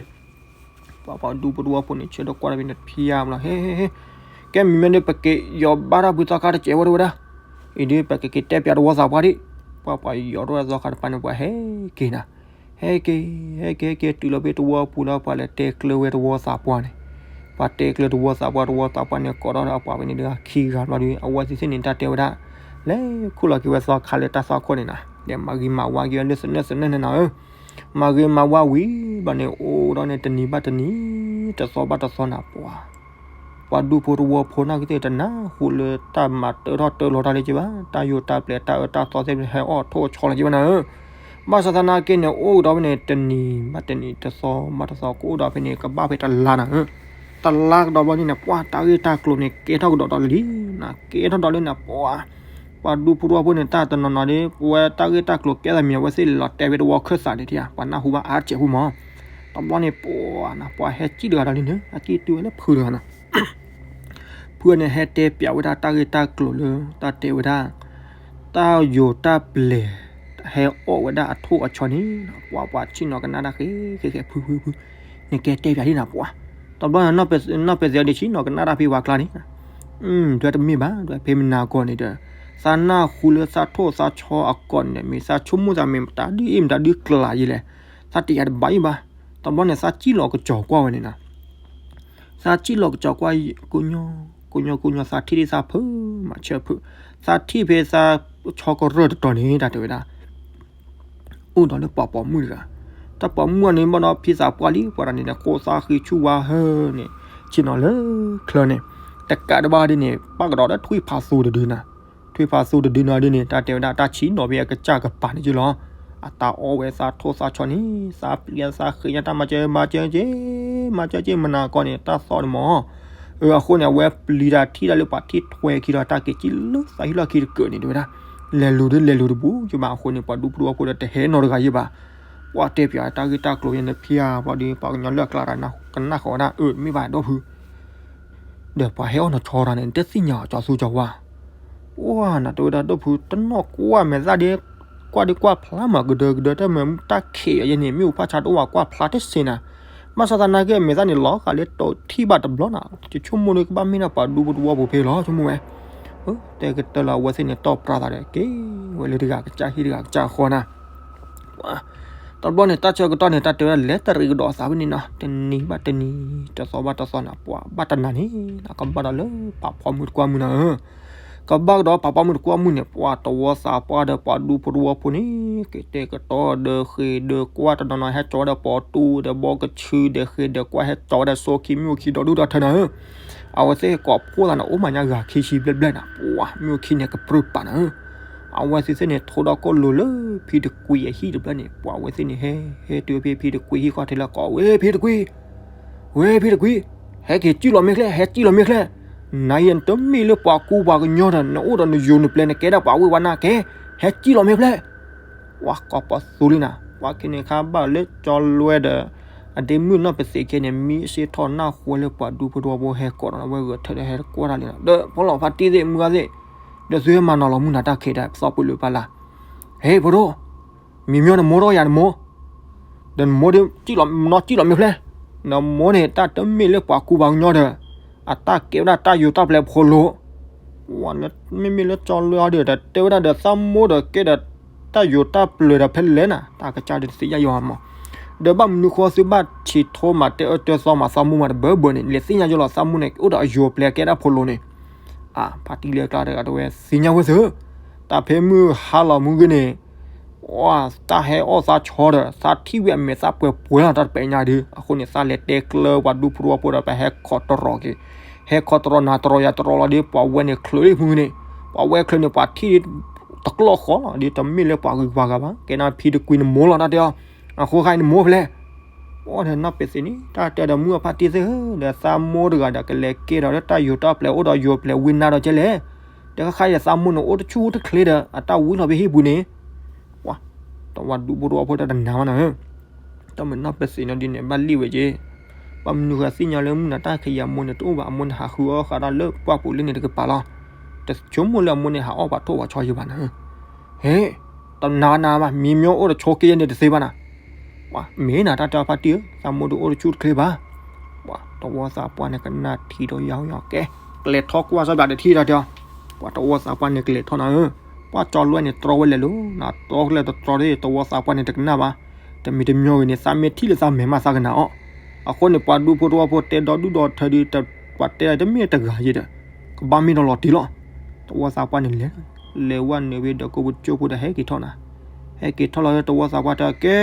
ပှၤပှၤဒူဖိတဝီဖိန့ၣ် ဆၢထၢၣ်ကွၢ်တၢ်ဖဲန့ၣ်ဖံးယါမးလီၤ ဟဲဟဲဟဲ, ကဲမံၤမ့ၢ်ဒီး ပက့ၤယီၤဘၣ်တၢ်ဖုသီခါတစဲးဝဲတဝဲဒၣ်, အံၤဒီး ပကက့ၤတဲပျးတဝီသးပှၢ်ဒံး, ပှၤပှၤယီၤတဝဲသီခါတပၤန့ၣ် ပှၤဟဲက့ၤနၤ, ဟဲက့ၤ ဟဲက့ၤ ဟဲက့ၤ တုၤလီၤဖဲတဝီပူၤလီၤ ပှၤလဲၤတဲကျၢၤဝဲတဝီသးပှၢ်န့ၣ်, ပှၤတဲကျၢၤတဝီသးပှၢ် တဝီသးပှၢ်န့ၣ် ကိးထီၣ်ဒီးအပှၤဖဲန့ၣ်ဒီးခံဂၤဘျီဒီး အဝဲသ့ၣ်သ့ၣ်န့ၣ် တၢ်တဲဝဲဒၣ်, လဲၤခူၣ်လီၤက့ၤဝဲသီခါလၢတၢ်သွၣ်ခိၣ်န့ၣ်နၤ, လဲၤမၤဂ့ၤမၤဝါက့ၤဝဲလၢသနၢၣ်သနၢၣ်န့ၣ်နၤဧၢ မၤဂ့ၤမၤဝါဝံၤဘၣ်န့ၣ် အိၣ်ဒီးန့ၣ် တနံၤဘၣ်တနံၤ တသီဘၣ်တသီနၤ ပှၤ ပှၤဒူဖိတဝီဖိန့ၣ်ကသ့ၣ်တနၢ်ဟူလၢတၢ်မၤတၢထီၣ်တၢလီၤတၢ်လၢက့ၤဘၣ်, တၢ်ယိာ်တၢ်ပျဲၤတၢ်အၢတၢ်သီသ့ၣ်ဟဲအီၣ်ထိၣ်ဆီလီၤက့ၤဘၣ်နၤဧၢ, ဘၣ်ဆၣ်သနာ်က့န့ၣ် အိၣ်ဒီးဖဲန့ၣ် တနံၤဘၣ်တနံၤ တသီဘၣ်တသီ ကအိၣ်ဒီးဖဲန့ၣ် ကဘၣ်ဖဲတလါနၤဧၢ, တလါကဒီးဘျီန့ၣ်နၤ ပှၤတၢ်ဂ့ၢ်တၢ်ကျိၤန့ၣ် ကဲထီၣ်ကဒီးဒီးလံနၤ ကဲထီၣ်ဒီးလံနၤ ပှၤ ပှၤဒူဖိတဝီဖိန့ၣ် တၢ်တနီၤနီၤဒီး ပဝဲတၢ်ဂ့ၢ်တၢ်ကျိၤကဲသးမံၤ အဝဲသ့ၣ်လဲၤလီၤတဲာ်ဖဲတဝီခၢၣ်သးန့ၣ်ထံဧါ ပှၤနၢ်ဟူဘၣ်အါတစဲးဖိမး, တဘျီန့ၣ် ပှၤနၤ ပှၤဟဲစံၣ်တဂၤဒီးလံန့ၣ် အစံၣ်တုၤဝဲလၢဖုတဂၤနၤ, ပှၤဒူပှၤဒူဖိန့ၣ် ဟဲတဲပၠးဝဲဒၣ်တၢ်ဂ့ၢ်တၢ်ကျိၤလၢ တၢ်တဲဝဲဒၣ် တၢ်ယိၤတၢ်ပျဲၤ ဟဲအီၣ်ဝဲဒၣ်အထိၣ်အဆီန့ၣ် ပှၤပှၤဆ့ၣ်နီၤကနၣ်တၢ်ဃဲ ဃဲဃဲဖုဖုဖု နကဲတဲပၠးဒ်နၤပှၤ တဘျီန့ၣ် နီၢ်ပဲာ်သ့ၣ်အီၤဒ်ဆ့ၣ်နီၤကနၣ်တၢ်ဖဲပှၤကျါန့ၣ် ဒွဲတမ့ၢ်ဘၣ် ဒွဲဖဲမနၤကီၢ်န့ၣ်ဒီး သးနၢ်ဟူလၢသးထိၣ်သးဆီအကီၢ်န့ၣ် မ့ၢ်သးဆိကမိၣ်သးမ့ၢ်မတၤဒုအ့ၣ်မတၤဒုကျးယံၤလဲၣ် သးတယာ်တဘၣ်အံၤဘၣ် တဘျီန့ၣ် သးစံၣ်လီၤကစီၤကွၢ်ဝဲန့ၣ်နီၤ သးစံၣ်လီၤကစီၤကွၢ် ကိညိ ကိညိ ကိညိ သးထံၣ်ဒ်သးဖုး မၤဆၢဖုး သးထံၣ်ဖဲသးဆီကရၢၢ်တတီၤန့ၣ် တၢ်တဲဝဲဒၣ် အိၣ်ဒီးလၢပှၤပိာ်မုၣ်တဂၤ တၢ်ပိာ်မုၣ်အီၤန့ၣ် ဘၣ်ဒီးဖံသးပှၢ်လံ ပှၤတဂၤန့ၣ်ဒီး ကိးသးဃံဆူၣ်ဝါဟၢန့ၣ် ဆ့ၣ်နီၤလၢချၢန့ၣ် တကးတဘၣ်ဒ်န့ၣ် ပၣ်ကဒီးလၢထွံၣ်ဖးသိတဒုနၤ ထွံၣ်ဖးသိတဒုနီၤဒ်န့ၣ် တၢ်တဲဝဲဒၣ်တၢ်ဆံးနီၤဖဲအကစၢ်ကပၤန့ၣ်က့လီၤ အတၢ်အီၣ်ဝဲသးထိၣ်သးဆီန့ၣ် သးပျံၤသးဃ့ညါတၢ်မၤစၢၤမၤစၢၤက့ မၤစၢၤက့မနၤကီၢ်န့ၣ် တၢ်သီၣ်န့ၣ်မး အဃိန့ၣ် အဝဲပျံၤတၢ်ထံၣ်တၢ်လၢပှၤထံၣ်ထွဲခံဒီး တၢ်က့ၤစံၣ်လၢသးဟံၣ်လီၢ်ခံတကၢၢ်န့ၣ် တဲဝဲဒၣ် လဲၤလူၤဒ်လဲၤလူၤတဘူးယဘၣ် အဃိန့ၣ် ပှၤဒူပဒူဖိဒီးတဟဲနီတဂၤယဘၣ် ပှၤတဲပၠးတၢ်ဂ့ၢ်တၢ်ကျိၤယဲန့ၣ်ဖံဧါ ပှၤဒီးပှၤကညီလၢအကျါတၢ်ကနၣ်ဃီဝဲဒၣ် အၢ မ့ၢ်ဘၣ်ဒိၣ်ဖု ဒီးပှၤဟဲအီၣ်နီၤဆီတၢ်န့ၣ် တသ့ၣ်ညါအီၤကၠီသူကၠီဝါ ပှၤနၤတဲဝဲဒၣ်ဒိၣ်ဖု တနီၢ်ကွၢ်မဲာ်သၣ်ဒ် ကွၢ်ဒ်ကွၢ်ဖျါမးကဒၢကဒၢ တၢ်မ့ၢ်တၢ်ခံးအီၤယဲန့ၣ် မ့ၣ်အူဖၣ်ဆါတအိၣ်ဘၣ်ကွၢ်ဖျါတစ့နၤ ဘၣ်ဆၣ်သနာ်က့ မဲာ်သၣ်န့ၣ် လီၤဃာ်လၢတထံၣ်ဘၣ်တဘျီနၤ ယဆိကမိၣ်လၢကဘၣ်မ့ၢ်ဒၣ်ပှၤဒူဖိတဝီဖိဖဲလီၤ ဆိကမိၣ်ဝဲ တဲကတၢၢ်လၢအဝဲသ့ၣ်န့ၣ် တီၢ်ပြၢသးဒီး က့ၤဝဲလၢတဂၤကစၢ်ဟံၣ်တဂၤကစၢ်ဃီနၤ တဘျီန့ၣ် တၢ်ဆၢကတီၢ်န့ၣ် တၢ်တဲဝဲဒၣ်လဲၤတရံးကဒီးအသးဖဲန့ၣ်နီၤ တနံၤဘၣ်တနံၤ တသီဘၣ်တသီနၤ ပှၤဘၣ်တနၤန့ၣ် ကဘၣ်ဒီးလၢပာ်ဖီမုၢ်တကွၢ်မုၢ်နၤဧၢ ကဘၣ်ကဒီးပာ်ဖီမုၢ်တကွၢ်မုၢ်န့ၣ် ပှၤတဝီသးပှၢ်ဒီးပှၤဒူဖိတဝီဖိန့ၣ် ကတဲာ်ကတီၤဒီးဃ့ၢ်ဒီးကွၢ်တနီၤနီၤ ဟဲကၠီဝဲဒီးပိာ်တူဒီးဘီကဆူဒီးဃ့ၢ်ဒီးကွၢ် ဟဲကၠီဝဲဒီးစိခံမ့ၣ်အူခံဒီဒူၣ်ဒီထၢနၤဧၢ အဝဲသ့ၣ်ကိးဖှိၣ်သးန့ၣ် အိၣ်မၤညါဂၤခံဆံဘျဲၣ်ဘျဲၣ်နၤ ပှၤမ့ၣ်အူခံန့ၣ်ကပြုၢ်ပာ်နၤဧၢ အဝဲသ့ၣ်သ့ၣ်န့ၣ် ထိဒီးကိၣ်လိၤလၢဖံတကွံအဟံၣ်တဘျီန့ၣ် ပှၤအဝဲသ့ၣ်န့ၣ် ဟဲ ဟဲတုၤဖဲဖံတကွံဟံၣ်ဃီထဲလၢကိး ဝဲဖံတကွံ ဝဲဖံတကွံ ဟဲက့ၤစံၣ်လီၤမ့ၢ်ချဲ ဟဲစံၣ်လီၤမ့ၢ်ချဲ နၤယဲနတမ့ၢ်လၢပှၤကူပှၤကညီဒီး နအိၣ်ဒီးနယိၤနပျဲၤ နကဲဒၣ်ပှၤဝ့ၢ်ဝါနၢ်ကဲ ဟဲစံၣ်လီၤမ့ၢ်ဖျဲၣ် ပှၤကိးပသူလံနၤ ပှၤခဲန့ၣ်ခါဘၣ်လၢကၠီလွဲဒီး အဒ့မုၣ်နီၢ်ပသ့းကဲန့ၣ် မံအစ့ထီၣ်နၢ်ဃိလၢပှၤဒူဖိတဝီဖိဟဲကိးဒီး အဝဲဂဲၤထၢၣ်ဒီးဟဲတကွၢ်တၢ်လံနၤ ဒီးဖိလီၤဖါတံၢ်သ့ၣ်မုၢ်ဂၤသ့ၣ် ဒီးသုဟဲမၤနီၤလီၤမုၢ်နၤတၢ်ခံးဒီး ပသီပလၢပလၢ် ဟဲဖိဒိၣ် မံမညီနမိၢ်ထီၣ်ယၤနမိၢ် ဒီးနမိၢ်ဒ် နီၢ်စံၣ်လီၤမ့ၢ်ဖျဲၣ် နမိၢ်န့ၣ် တၢ်တမ့ၢ်လၢပှၤကူပှၤကညီဒီး အတၢ်ကဲဝဲဒၣ်တၢ်ယိၤတၢ်ပျဲၤဖိလိၤ မ့မ့ၢ်လၢကၠီလွဲအီၤဒီး တတဲဝဲဒၣ်ဒီးသးမိၢ်ဒီးကဲဒီး တၢ်ယိၤတၢ်ပျဲၤဒီးဖဲလဲၣ်နၤ တၢ်ကစၢ်ဒုးတသ့ၣ်ညါယိၤမး ဒီးဘၣ်မနုၤဃီသုဘၣ်ထံးထိမးတဲအၢတဲသီမးသးမိၢ်မးတဘၢဘၢန့ၣ် လဲၤသ့ၣ်ညါယိၤလီၤသးမိၢ်န့ၣ် အိၣ်ဒီးအယိၤပျဲၤကဲဒၣ်ဖိလိၤန့ၣ် အဖါတံၢ်လၢအကျါတဂၤတဝဲသ့ၣ်ညါဝဲသ့ၣ် တၢ်ဖဲမုၢ်ဟါလီၤမုၢ်ဂ့ၤန့ၣ် တၢ်ဟဲအီၣ်သးဆီဒီး သးထံၣ်ဝဲအမဲာ်သၣ်ပှဲၤပှဲၤလီၤတၢ်တပဲာ်ညါဒုး အဃိန့ၣ် သးလဲၤတဲကျၢၤပှၤဒူဖိတဝီဖိဒီး ပဟဲခိးတရီၤက့ၤ ဟဲခိးတရီၤနၤတရီၤယၤတရီၤလီၤဒ် ပှၤဝဲန့ၣ်ချုးလံမုၢ်ဂ့ၤန့ၣ် ပှၤဝဲချုးန့ၣ် ပှၤထံၣ်တကျီၢ်ဃီလီၤဒ် တမ့ၢ်လၢပှၤဂုၤပှၤဂၤဘၣ် ကဲနၤဖံတကွံနမိၢ်လီၤတၢ်တဲအီၤ အဃိဃါအံၤနမိၢ်ဖဲလဲၣ် အိၣ်ဒီးနီၢ်ပဲာ်သ့ၣ်န့ၣ် တၢ်တဲဒီးမုၢ်အဖါတံၢ်သ့ၣ်ဧၢ ဒီးသးမိၢ်တဂၤဒီးကလဲၤကဲဒီးလၢတၢ်ယိၤတၢ်ပျဲၤအိၣ်ဒီးယိၤပျဲၤဝံနါဒီးကဲလဲၣ် ဒီးခါခါအံၤသးမိၢ်န့ၣ်အိၣ်တဆူၣ်တချ့ဒီး အတၢ်ဝံလီၤဖဲဟံၣ်ပူၤန့ၣ် ပှၤ တဝီဒူဖိတဝီဖိတၢ်တနာ်ဘၣ်နၤဧၢ တၢ်မ့ၢ်နီၢ်ပဲာ်သ့ၣ်နီၣ်ဒ်န့ၣ် ဘၣ်လံဝဲက့ၤ ဘၣ်မနုၤဃိသ့ၣ်ညါလၢမုၢ်နၤတၢ်ခံးအံၤအမိၢ်န့ၣ်တအိၣ်ဘၣ် အမိၢ်န့ၣ်ဟးဃုအီၣ်ဃာ်တၢ်လၢပှၢ်ပူၤလၢန့ၣ်တကပၤလီၤ တဆိကမိၣ်လၢအမိၢ်န့ၣ်ဟးအီၣ်ပှၤထိၣ်ပှၤဆီယံၤဘၣ်နၤဧၢ ဟဲ တနာ်နၤဘၣ် မံမညီအိၣ်တဆိးက့ယဲန့ၣ်တသ့ဘၣ်နၤ ပှၤမ့ၢ်နၤတၢ်တဲအီၤဖါတံၢ်ဧၢ သးမိၢ်ဒုးအိၣ်တဆူၣ်တချ့ဘၣ် ပှၤတဝီသးပှၢ်န့ၣ်ကနၣ်ထံဒီးယၤယၤကဲ ကလဲၤထီၣ်ကွၢ်စီၤပၤတထံၣ်တၢ်တဲအီၤ ပှၤတဝီသးပှၢ်န့ၣ်ကလဲၤထီၣ်နၤဧၢ ပှၤကၠီလွဲန့ၣ်တြီဝဲလဲၤလိၤ နတြီကလဲၤတတြီဒ် တဝီသးပှၢ်န့ၣ်တကနၣ်ဘၣ် တမံၤတမံၤဂ့ၤန့ၣ် သးမ့ၢ်ထံၣ်လၢသးမဲာ်မးသးကနၣ်အီၣ် အဃိန့ၣ် ပှၤဒူဖိတဝီဖိတဲဒီဒူၣ်ဒီထၢဒ် ပှၤတဲဒၣ်တမ့ၢ်တဂၤယဲဒီး ကဘၣ်မ့ၢ်ဒီးလီၤတံၢ်လီၤ တဝီသးပှၢ်န့ၣ်လဲၤ လဲၤဝဲနုာ်ဝဲဒီးကိးပူၤကၠိပူၤဒီးဟဲက့ၤထီၣ်နၤ ဟဲက့ၤထီၣ်လီၤလၢတဝီသးပှၢ်တဲကဲ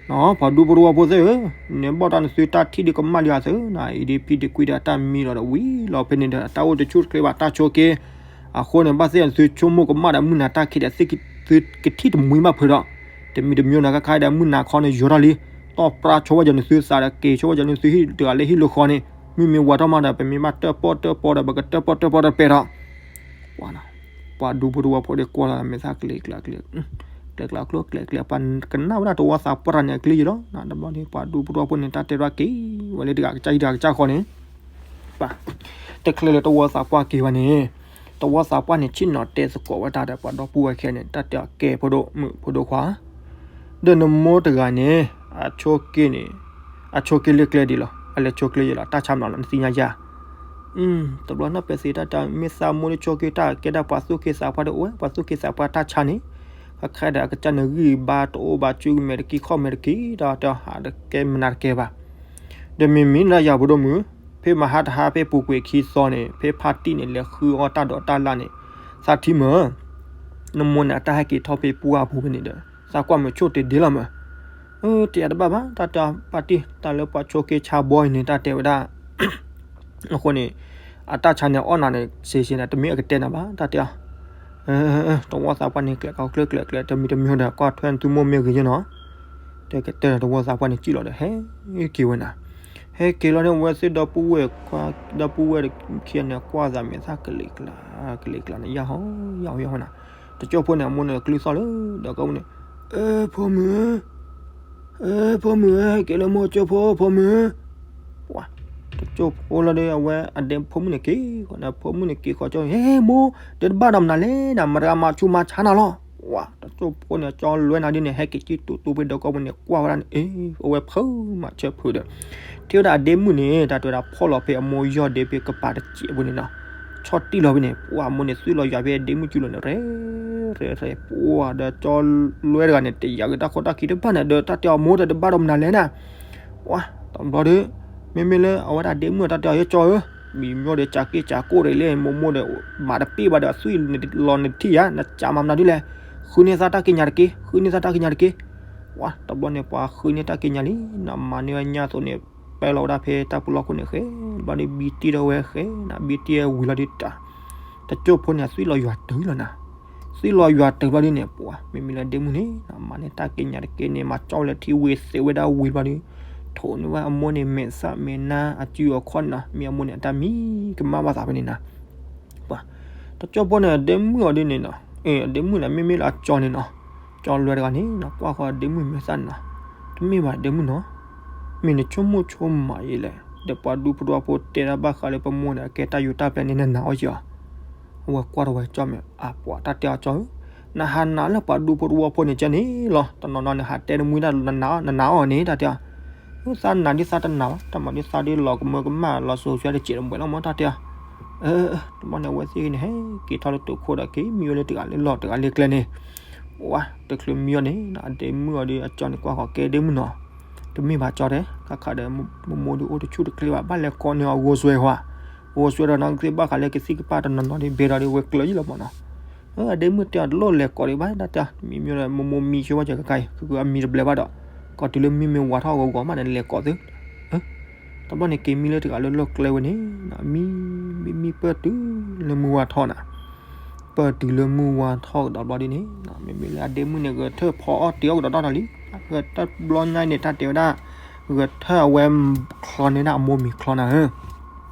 နီၢ် ပှၤဒူဖိတဝီဖိသ့ၣ်ဧၢ, နဘၣ်တၢ်နသုတၢ်ထံၣ်ဒုးကမၣ်လံဧါသ့ၣ်, နအံၤဒ်ဖံတကွံဒီးတၢ်မံလီၤဒီးဝံၤလီၤဖဲန့ၣ်ဒီး တၢ်အိၣ်တဆူၣ်တချ့ဘၣ်တၢ်ဆိးက့, အဃိန့ၣ် ဘၣ်သ့ၣ်နသုဆိကမိၣ်ကမၣ်ဒီးမုၢ်နၤတၢ်ခံးဒီး သုကထံၣ်တမှံဘၣ်ဖုးဒီး, တမံၤတမံၤနၤခါခါဒီးမုၢ်နၤခီန့ၣ်ယိၤထီၣ်လံ, တီၢ်ပြၢဆိဝဲယၤနသုသးဒီးက့ၤဆိဝဲယၤနသုဟံၣ်တဂၤလၢဟံၣ်လၢဃီန့ၣ်, မုၢ်မ့ၢ်ဝါထီၣ်မးဒီး ပမ့ၢ်ဘၣ်တၢၣ်ပီၣ်တၢၣ်ပီဒီး ပကတၢၣ်ပီၣ်တၢၣ်ပီတပဲာ်ဒီး ပှၤဒူဖိတဝီဖိဒီးကွၢ်လီၤမဲာ်သၣ်ကျဲၤကျဲၤကျဲၤ, ကျဲၤကျဲၤကျိကျဲၤကျဲၤ ပှၤကနၣ်ဝဲဒၣ်တဝီသးပှၢ်တဂၤန့ၣ်အကျဲယံၤလီၤ. တဘျီန့ၣ် ပှၤဒူဖိတဝီဖိန့ၣ် တၢ်တဲတၢ်က့ၤဝဲလၢတဂၤကစၢ်ဟံၣ်တဂၤကစၢ်ဃီန့ၣ်, ပှၤ တချုးလၢတဝီသးပှၢ်က့ၤဘၣ်န့ၣ်, တဝီသးပှၢ်န့ၣ် ဆ့ၣ်နီၤတဲသကိးဝဲတၢ်ဒီးပှၤဒီပုၢ်ဝဲၢ်ခဲန့ၣ် တၢ်တဲအီၤ ကဲ ဖိဒိၣ်မုၣ်ဖိဒိၣ်ခွါ, ဒီးနမိၢ်တဂၤန့ၣ် အဆိက့န့ၣ် အဆိက့လၢကျဲဒ်လဲၣ်, အလဲၤဆိကျဲယဲလီၤ, တၢ်ဆါမနီၤလီၤ နသ့ၣ်ညါယၤ. တဘျီနီၢ်ပဲသ့ၣ်တၢ်တဲ မ့ၢ်သးမိၢ်လၢဆိက့တၢ်ကဲဒၣ် ပှၤသူၣ်က့သးပှၢ်ဒီးအိၣ်ဝဲ, ပှၤသူၣ်က့သးပှၢ်တၢ်ဆါန့ၣ်, ခဲခဲဒီးအကစၢ်န့ၣ်ဂံၢ်ဘါတအိၣ်ဘၣ် စုကမဲာ်တက့ၤခီၣ်မဲာ်တက့ၤ ဒီးတဲအီၤ ဟးတကဲမနုၤတကဲဘၣ်. ဒီးမ့မ့ၢ်လၢယၤ ဖိဒိၣ်မုၣ်, ဖဲမဟါတဟါ ဖဲပူၤကွံာ်ခံသီန့ၣ် ဖဲဖါတံၢ်န့ၣ် လဲၤဃုအီၣ်တၢ်ဒိးတၢ်လၣ်န့ၣ်, သးထံမၢ်, နမိၢ်န့ၣ် အတၢ်ဟဲက့ၤထီၣ်ဖဲပှၢ်ပူၤဖဲန့ၣ်ဒီး သးကွၢ်မုာ်ဆိၣ်တ့ၢ်ဒ့လီၤမၢ်. တယၤတဘၣ်ဘၣ် တၢ်တဲအီၤ ဖါတံၢ် တၢ်လၢပှၤဆိက့ဆါဘီအံၤန့ၣ် တၢ်တဲဝဲဒၣ် အဃိန့ၣ် အတၢ်ဆါန့ၣ် အီၣ်နၤန့ၣ် စ့စ့န့ၣ် တမ့ၢ်အကတဲနၤဘၣ် တၢ်တဲအီၤ. တဝီသးပှၢ်န့ၣ် ကျဲးကီကျၢၢ်ကျဲးကျဲး တမံၤတမံၤဒီး ကွၢ်ထွဲနသူမိၢ်မ့ၢ်ဂ့ၤယဲနီၤ. တဲကတဲဒီးတဝီသးပှၢ်န့ၣ် စံၣ်လီၤဒီး ဟဲက့ၤဝဲနၤ. ဟဲက့ၤလီၤန့ၣ် အဝဲသ့ၣ်ဒီပုၢ်ဝဲၢ်ခွါ ဒီပုၢ်ဝဲၢ်ခံဂၤန့ၣ် ကွၢ်သးမဲာ်သၣ်ကလံၤကျါ ကလံၤကျါန့ၣ် ယၢ်ဟီယၢ်ဟီယၢ်ဟီနၤ. တကၠိၢ်ဖိန့ၣ် အမိၢ်န့ၣ်ကျုသီၣ်လၢဒီးကိးပူၤန့ၣ်, အၢ ဖိမုၣ်ဧၢ အၢ ဖိမုၣ်ဧၢ က့ၤလၢမိၢ်ကၠိဖိ ဖိမုၣ်. ပှၤ တကၠိၢ်ဖိလီၤဒီး အဝဲအဒဲဖိမုၣ်န့ၣ်က့ၤဃီန့ၣ် ဖိမုၣ်န့ၣ်က့ၤဃီကၠိၢ်, ဟဲ မိၢ် ဒီးတဘၣ်ဒီးမနုၤလဲၣ်နၤ မတၤဂၤမၤဆူးမၤဆါနၤလီၤ. ပှၤ တကၠိၢ်ဖိန့ၣ် ကၠီလွဲနၤဒ်န့ၣ် ဟဲက့ၤကံၣ်တူာ်တူာ်ဖဲဒီးကိးပူၤန့ၣ် ကွၢ်ဝဲဒၣ်န့ၣ် အ့ အဝဲဖုးမးဆၢဖုးဒီး ထံၣ်ဝဲဒၣ်အဒ့မုၣ်န့ၣ် တၢ်တဲဝဲဒၣ်ဖီၣ်လီၤဖဲအမိၢ်ယီၢ်ဒ့ဖဲကပၤတစဲးပူၤန့ၣ်နီၤ, ဆီၣ်တံၢ်လီၤဖဲန့ၣ် ပှၤအမိၢ်န့ၣ် သွံၣ်လီၤယွၤဖဲအဒ့မုၣ်ကၠူလီၤန့ၣ် ရဲၣ်ရဲၣ်ရဲၣ် ပှၤဒီးကၠီလွဲတဂၤန့ၣ် တယာ်က့ၤတၢ်ခိၣ်တၢ်ခံတဖၣ်န့ၣ် ဒီးတၢ်တဲအီၤ မိၢ် ဒီးတဘၣ်ဒီးမနုၤလဲၣ်နၤ. ပှၤ တဘျီဒီး မ့မ့ၢ်လၢအဝဲဒၣ်ဒ့မုၣ်အတၢ်တဲအီၤ ယကၠီဧၢ, မံၤမီၢ်ဒီး ကးက့ၢ်ကးကိၢ်ဒီးလၢမိၢ်မိၢ်ဒီး မၤတပ့ၢ်ဘၣ်ဒီး သွံၣ်လီၤနထံၣ်ယၤ နကးမၤမနုၤဒ်လဲၣ်, ဃုန့ၢ်သးတၢ်က့ညါတက့ၢ်, ဃုန့ၢ်သးတၢ်က့ညါတက့ၢ်. ပှၤ တဘျီန့ၣ် ပှၤဃုန့ၢ်တၢ်က့ညါလံနီၤ, မၤန့ၢ်ဝဲညၣ်သိးန့ၣ် ပဲလီၤဝဲဒၣ်ဖဲတၢ်ပူၤလီၢ်ခိၣ်န့ၣ်ဃဲ, ဘျီဒီးဘံတံၢ်ဒီးဝဲဃဲနၤ, ဘံတံၢ်ဝံၤလီၤဒီးတၢ် တကၠိၢ်ဖိန့ၣ် သွံၣ်လီၤယွၤတုၤလီၤနၤ, သွံၣ်လီၤယွၤတုၤဘျီဒ်န့ၣ် ပှၤ မ့မ့ၢ်လၢဒ့မုၣ်န့ၣ် မၤန့ၢ်တၢ်က့ညါတက့ၢ်န့ၣ် မၤကၠီလၢထံဝံၤသ့ဝဲဒၣ်ဝံၤဘျီဒီး ထိးန့ၢ်ဝဲအမိၢ်န့ၣ် မဲာ်သၣ်မဲာ်နါအစုအခီၣ်န့ၣ်နီၤ, မ့ၢ်အမိၢ်န့ၣ် အတၢ်မံကမၣ်ဘၣ်သးဖဲန့ၣ်နၤ. ပှၤ တကၠိၢ်ဖိန့ၣ် အဒ့မုၣ်အီၤဒ်န့ၣ်နီၤ, အဒ့မုၣ်န့ၣ် မ့မ့ၢ်လၢအကၠီန့ၣ်နီၤ, ကၠီလွဲတဂၤန့ၣ်နီၤ ကွၢ်ဃီအဒ့မုၣ်မဲာ်သၣ်န့ၣ်နီၤ, တမ့ၢ်ဘၣ်ဒ့မုၣ်နီၤ, မ့ၢ်နဆိကမိၣ်ဆိကမးယဲလဲၣ်, ဒီးပှၤဒူဖိတဝီဖိတဲတၢ်ဘၣ်ဃးလၢပမိၢ်န့ၣ် အကဲတၢ်ယူးတၢ်ပျဲၢ်န့ၣ် နနာ်အီၤက့ၤအီၤ. အဝဲကွၢ်ထီၣ်ဝဲကၠီမဲာ် အပှၤတၢ်တဲအီၤကၠီဧၢ, နဟးနာ်လၢပှၤဒူဖိတဝီဖိန့ၣ်ကဲန့ၣ်လီၤ, တနီၤနီၤန့ၣ် ဟးတဲတမှံတၢ် နနာ်အီၤန့ၣ် တၢ်တဲအီၤ. သးနာ်ဒ်သးတနာ်ဘၣ်, တၢ်မၤဒ်သးဒ်လီၤကမၢကမၣ် လီၤစိၤဆှၢတစဲးတမှဲၤလီၤမၢ် တၢ်တဲအီၤ. တဘျီန့ၣ် အဝဲသ့ၣ်ဂ့ၤန့ၣ် ဟဲက့ၤထီၣ်လၢတိာ်ခိၣ်ဒီး က့ၤမံဝဲလၢတဂၤလၢလီၢ်တဂၤလၢကျဲန့ၣ် ပှၤ တချုးမံအီၤန့ၣ် အဒ့မုၣ်အီၤဒီး အကၠီန့ၣ် ကွၢ်ဃီကဲဒ့မုၣ်နီၤ, တမ့ၢ်ဘၣ်ကၠီတဲ, ခါခါဒီး မိၢ်မိၢ်ဒီးအိၣ်တဆူၣ်တချ့ဘၣ်, ဘၣ်လဲၤကိးန့ၢ်အီၤ ဂိၢ်စွဲၤဝဲ, ဂိၢ်စွဲၤဒီးနီၤ ကသ့ၣ်ဘၣ်ဃးလၢကသံၣ်ကပၢ်တနီၤနီၤဒီး ဘဲဒီးဝဲကျၢၤယံလီၤမၢ်နီၤ. အဒ့မုၣ်တဲအီၤတလိၣ်လဲၤကိးဒံးဘၣ် တၢ်တဲအီၤ, မံမံဒီး မိၢ်မိၢ်မံဆိဝဲကဲကကါအံၤ ကကအမံတဘျဲးဘၣ်ဒီး ကီၢ်တုၤလၢမံမ့ၢ်ဝါထီၣ်ဂီၤဂီၤမးဒီး လဲၤကိးသု တဘျီန့ၣ် က့ၤမံလၢတဂၤလၢလီၢ်ကျဲဝဲန့ၣ် မံ မံ မံပၢၢ်တုၤလၢမုၢ်ဝါထီၣ်နၤ, ပၢၢ်တုၤလၢမုၢ်ဝါထီၣ်ကဒီးဘျီဒ်န့ၣ် မ့မ့ၢ်လၢအဒ့မုၣ်န့ၣ် ဂဲၤထၢၣ်ဖီအီၣ်တ့ၤအီၣ်ကဒီးဒီတၢ်လံ, ဂဲၤတၢ်ဘျီညါန့ၣ် တၢ်တဲဝဲဒၣ် ဂဲၤထၢၣ်အဝဲချီန့ၢ်ဒၣ်အမိၢ်မံၤချီနၤဧၢ,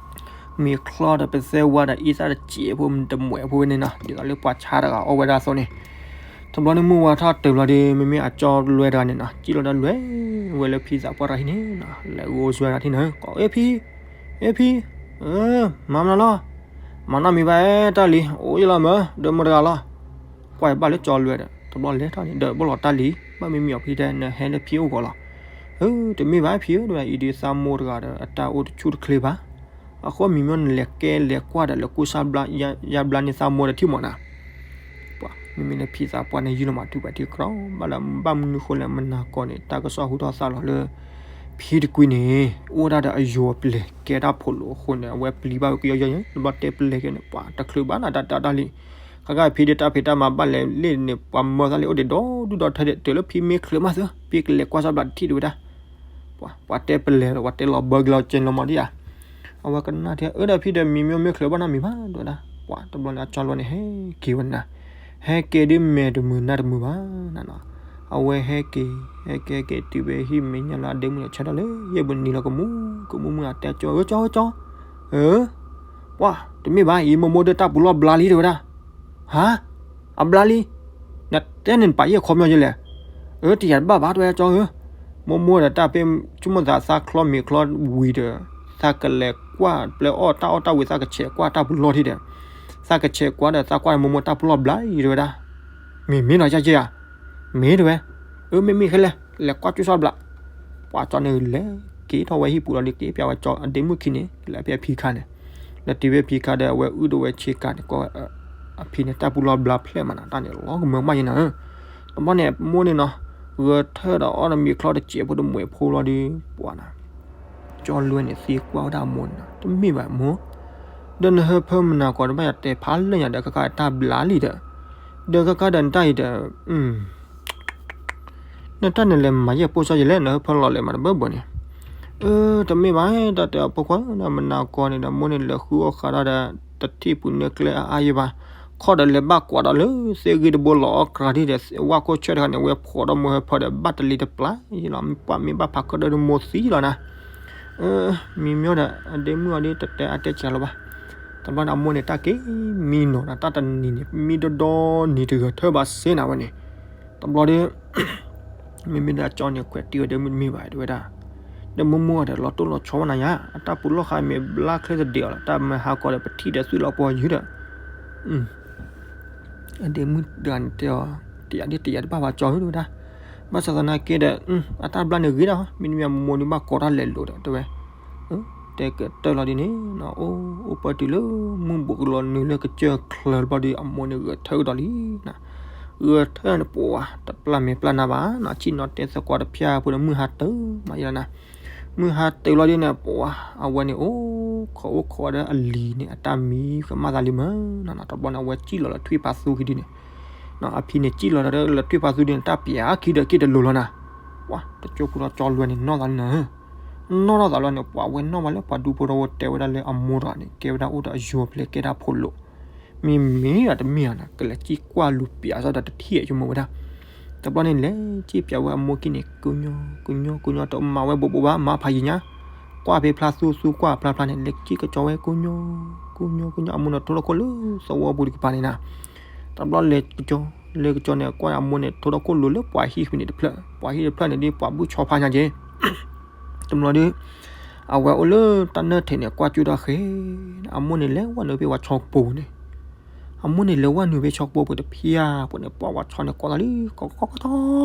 မံၤချီဒီးပသဲဝါဒီးအံသၣ်တစဲးဖိတမှဲးဖိဝဲန့ၣ်နီၤ, ဒ်သိးလၢပှၤဆါတဂၤအီၣ်ဝဲဒၣ်အသိးန့ၣ် တဘျီန့ၣ်မုၢ်ဝါထီၣ်တုၤဘျီဒီး မ့မ့ၢ်အကၠီလွဲတဂၤန့ၣ်နီၤ စံၣ်လီၤဒီးလွဲဝဲလၢဖံသးပှၢ်တဂၤဟံၣ်န့ၣ်နီၤ, လဲၤဂိၢ်စွဲတဂၤထံၣ်န့ၣ် ကိး အ့ဖံ, အ့ဖံ, မၤမနုၤလီၤ, မၤနီတမံၤဘၣ် တၢ်လံၤ အိၣ်ယလီၤမၢ် ဒီးမုၢ်တဂၤလီၤ, ကွၢ်ဘၣ်လၢကၠီလွဲဒီး တဘျီလဲၤထီၣ်န့ၣ် ဒီးဘၣ်လီၤတၢ်လံၤ ဘၣ်မ့မ့ၢ်အီၤဖံတဲ နဟဲလၢဖံအိၣ်ဂီၤလီၤ, အၢ တမ့ၢ်ဘၣ်ဖံဧၢ တဝဲအံၤဒုးသးမိၢ်တဂၤဒီး အတၢ်အိၣ်တဆူၣ်တချ့ဘၣ် အဃိမံၤမ့ၢ်နလဲၤကဲလဲၤကွၢ်ဒီးလဲၤကူၣ်ဆါဘျါ ယါဘျါန့ၢ်သးမိၢ်ဒီးထံၣ်မးနၤ, ပှၤ မ့မ့ၢ်လၢဖံသးပှၢ်န့ၣ် ယုၢ်လီၤမးတုၤပှဲၤထံကရီ ဘၣ်လၢဘၣ်မနုၤဃိလဲၣ် မနၤကီၢ်န့ၣ် တၢ်ကစီၣ်ဟူထီၣ်သါလီၤလၢ ဖံတကွံန့ၣ် အိၣ်ဒၣ်ဒီးအယိၤအပျဲၢ် ကဲတၢ်ဖိးလိာ်အဃိန့ၣ် အဝဲပျံၤဘၣ်ဝဲကယီယီန့ၣ် တဘျီတဲပလဲၤကဲန့ၣ် ပှၤတချုးဘၣ်နၤတၢ်တၢ်တၢ်လံ, ခါခါဖံဒၣ်တၢ်ဖံးတၢ်မၤဘၣ်လဲၤလ့ၣ်န့ၣ် ပှၤမၢသးလံအိၣ်ဒံးဒီဒူၣ်ဒီထၢဒံး တုၤလၢဖံမ့ၢ်ချုးမးသၢ ဖံကလဲၤကွၢ်စၢ်ဘျးတထံၣ်ဒံးဝဲဒၣ် ပှၤ ပှၤတဲပလဲၤလီၤ ပှၤတဲလီၤဘၢကလီၤကဲလီၤမးဒံးဧါ, အဝဲကနၣ်ထဲ အၢ ဒီးဖံဒီးမံၤမ့ၢ်မ့ၢ်ချုးဘၣ်နီတမံၤဘၣ် တဲဝဲဒၣ်, ပှၤတဘျီန့ၣ် အကၠီလွဲန့ၣ် ဟဲက့ၤဝဲနၤ, ဟဲက့ၤဒ်မဲာ်တမုာ်နါတမုာ်ဘၣ်နၤနီၤ, အဝဲဟဲက့ၤ ဟဲက့ၤဟဲက့ၤတုၤဖဲဟံၣ်မဲာ်ညါလၢအဒ့မုၣ်န့ၣ် ဆၢထၢၣ်လၢ ယဲၢ်ပနံၤလီၤကမူ ကမူမုၢ်အတဲကၠီ အၢ ကၠီ ကၠီ အၢ ပှၤ တမ့ၢ်ဘၣ် အံၤမိၢ်မိၢ်ဒီးတၢ်ပူၤလီၢ်ဘျါလံ တဲဝဲဒၣ်, ဟါ အဘျါလံ, နတဲန့ၣ်နပာ်ယဲၢ်ခီပညီယဲလဲၣ်, အၢ တယၤတဘၣ်ဘၣ် တဲဝဲကၠီဧၢ, မိၢ်မိၢ်ဒီးတၢ်ဖဲ ဆိကမိၣ်သးသးချီမ့ၤချီဝံၤဒီး သးကလဲၤကွၢ်ပျဲအီၣ်တၢ်အီၣ်တၢ်ဝံၤ သးကဆဲးကွၢ်တၢ်ပူၤလီၢ်ထံၣ်ဒီး, သးကဆဲးကွၢ်ဒီး သးကွၢ်မိၢ်မိၢ်တၢ်ပူၤလီၢ်ဘျါအံၤ တဲဝဲဒၣ်. မ့ၢ်မ့ၢ်နီၤ ယဲယဲဧါ, မ့ၢ်တဲဝဲ. အၢ မ့မ့ၢ်ခဲလၢာ် လဲၤကွၢ်ကၠူၣ်ဆီဘျါ. ပှၤကၠီန့ၣ်လဲၤက့ၤထီၣ်ဝဲဟံၣ်ပူၤလီၤဒီး က့ၤပျဲဝဲကၠီအဒ့မုၣ်ခံန့ၣ် လဲၤဖဲအဖံခါန့ၣ်, လဲၤတုၤဖဲအဖံခါဒီး အဝဲအုၣ်ဒိၣ်ဝဲဆ့ကၤန့ၣ် ကီအဖံန့ၣ် တၢ်ပူၤလီၢ်ဘျါဖျဲၣ်မးနီၤ, တၢ်န့ၣ်လီၤကမၢမးယဲနီၤ. တဘျီန့ၣ် မိၢ်န့ၣ်နီၤ ဂဲၤထၢၣ်ဒီးအီၣ်တမံၤချီတစဲးဖိတမှဲးဖိလီၤဒီး ပှၤနီၤ ကၠီလွဲန့ၣ်သံကွၢ်ဝဲဒၣ်အမိၢ်န့ၣ်နီၤ, တမ့ၢ်ဘၣ်မိၢ်, ဒီးနဟၢဖၢမနၤကီး တဘၣ်ယၤတဲဖးလၢညါဒီး ခဲခါတၢ်ဘျါလံဒီး, ဒီးခဲခါဒီးနတၢ်အံၤဒီး နတၢ်န့ၣ်လဲၤမၤယဲၢ်ပိၢ်စၢ်ယဲလဲၣ်, နဟၢဖၢလီၤလဲၤမၤတဘၢဘၢန့ၣ်. အၢ တမ့ၢ်ဘၣ် တၢ်တဲအဖိခွါ မနၤကီးန့ၣ်ဒီး မိၢ်န့ၣ်လဲၤဃုအီၣ်ဃးဒီး တထံၣ်ပူၤန့ၢ်ကျဲအါအါယဲဘၣ်, ခီဒီးလဲၤဘၣ်ကွၢ်ဒီးလၢသ့ၣ်ဂ့ၢ်တဘိလီၤအီၣ်ကြၤဒ်ဒီး ဝၣ်ခိၣ်ဆၢၣ်တခါန့ၣ် ဝဲဖှီၣ်ဒီးမိၢ်ဟၢဖၢဒီး ဘၣ်တလံၤတပျၢ်ယဲလီၤ, ပှၤမ့ၢ်ဘၣ်ဖးကၢၣ်ဒၢဒီးမိၢ်သံလီၤနၤ. မံၤမ့ၢ်ဒီး အဒ့မုၣ်အီၤဒီး တတဲအါတဲဆံးလီၤဘၣ်. တဘျီန့ၣ် အမိၢ်န့ၣ် တၢ်က့ၤမံနီၤနၤ, တၢ်တနံၤန့ၣ် မံဒီဒီနံၤတဂဲၤထၢၣ်ဘၣ်စ့နၤဝဲန့ၣ်. တဘျီဒီး မ့မ့ၢ်ဒီးအကၠီန့ၣ် ခွဲးတံၢ်ဝဲဒီး မ့တမ့ၢ်ဘၣ် တဲဝဲဒၣ်, ဒီးမိၢ်မိၢ်အီၤဒီး လီၤတိၢ်လီၤဆီဝဲနၤယါ, အတၢ်ပူၤလီၢ်ဃါမ့ၢ်ဘျါချ့သဒံးအီၤလီၤ, တၢ်မ့ၢ်ဟးကီးဒီး ပထံၣ်ဒီးသွံၣ်လီၤပှီၤယုၢ်ဒီး အဒ့မုၣ်တဂၤန့ၣ်တဲအီၤ, တယာ်ဒ်တယာ်တဘၣ်ဘၣ်ကၠီဧၢ တဲဝဲဒၣ်. ဘၣ်ဆၣ်သနာ်က့ဒီး အတၢ်ဘျါန့ၣ်ဂ့ၤဒၣ်, မ့တမ့ၢ်အမိၢ်န့ၣ်ဘၣ်ကိးတၢ်လဲၤလိာ်ဒီး တဲဝဲ. တဲကတၢၢ်လီၤဒ်န့ၣ် အိၣ်အိၣ်ပၢတုၤလၢ မုၢ်ဘူးကလီၤနုာ်လၢကစၢၢ်ချၢတဘျီဒီး အမိၢ်န့ၣ်ဂဲၤထၢၣ်ကဒီးလံ. ဂဲၤထၢၣ်န့ၣ် ပှၤ တပျၢ်မ့ၢ်ပျၢ်နၤဘၣ်နီၤ, ဆ့ၣ်နီၤတဲသကိးတဖၠၣ်ဖိဒီး မုၢ်ဟါတၢၤမးယဲလီၤနၤ. မုၢ်ဟါတၢၤလီၤဒ်န့ၣ် ပှၤ အဝဲန့ၣ်အိၣ်ခိးအိၣ်ခိးဝဲဒီးအလံၤန့ၣ် အတၢ်မံဃဲၤမးသးလံမးနီၤ. တဘျီန့ၣ် အဝဲစံၣ်လီၤလၢထွံၣ်ဖးသူခံဒ်န့ၣ်, အဖံန့ၣ်စံၣ်လီၤဒီးလၢထွံၣ်ဖးသူဒ်န့ၣ် တၢ်ပျၢ်ခံဒီးက့ၢ်တလိၤလီၤနၤ. ပှၤ တကၠိဖိဒီးကၠီလွဲန့ၣ် နီၢ်သးလံနၤ, နီၢ်ထီၣ်သးလီၤန့ၣ် ပှၤဝဲနီၣ်ဘၣ်လၢပှၤဒူဖိထီၣ်ဖိတဲဝဲဒၣ်လၢအမိၢ်တဂၤန့ၣ် ကဲဝဲဒၣ်အိၣ်ဒီးအယိၤဖျဲးကဲဒၣ်ဖိလိာ်, မ့မ့ၢ်ဒီးတမ့ၢ်ဧါနီၤ, ကလဲၤစံၣ်ကွၢ်လူၤပျးစ့ၢ်ဒီးတထံၣ်အယမိၢ်ဝဲဒၣ်. တဘျီန့ၣ်လဲၤစံၣ်ပျးဝဲအမိၢ်က့ၢ်န့ၣ် ကိညိ ကိညိ ကိညိ တမၤဝဲဘိးဘိးဘၣ် မၤဖးယံၤညါ, ကွၢ်ဖဲဖျါသူသူကွၢ်ဖျါဖျါန့ၣ် လဲၤစံၣ်ကစီဝဲ ကိညိ ကိညိ ကိညိ အမိၢ်န့ၣ်ထိထီၣ်ခိၣ်လၢသဝီပူၤတကပၤန့ၣ်နၤ. တဘျီလဲၤကစီ လဲၤကစီန့ၣ် ကွၢ်အမိၢ်န့ၣ် ထိထီၣ်ခိၣ်လိၤလၢပှၤဟံၣ်ဖဲန့ၣ်တဖျၢၣ်, ပှၤဟံၣ်တဖျၢၣ်န့ၣ်ဒ်ပှၤဘုၣ်ဆီဖါညါက့ၤ တဘျီဒီး အဝဲအိၣ်လၢတၢ်နၢၣ်ထံးန့ၣ် ကွၢ်ကၠူၣ်ထီၣ်ဃဲ, အမိၢ်န့ၣ်လဲၤဝဲနုာ်ဖဲပှၤဆီကပိၤပူၤန့ၣ်, အမိၢ်န့ၣ်လဲၤဝဲနုာ်ဖဲဆီကပိၤပူၤတဖၠၣ်ပူၤန့ၣ် ပှၤဆီန့ၣ်ကိးသးလံ ကီကီကီကီ ကီ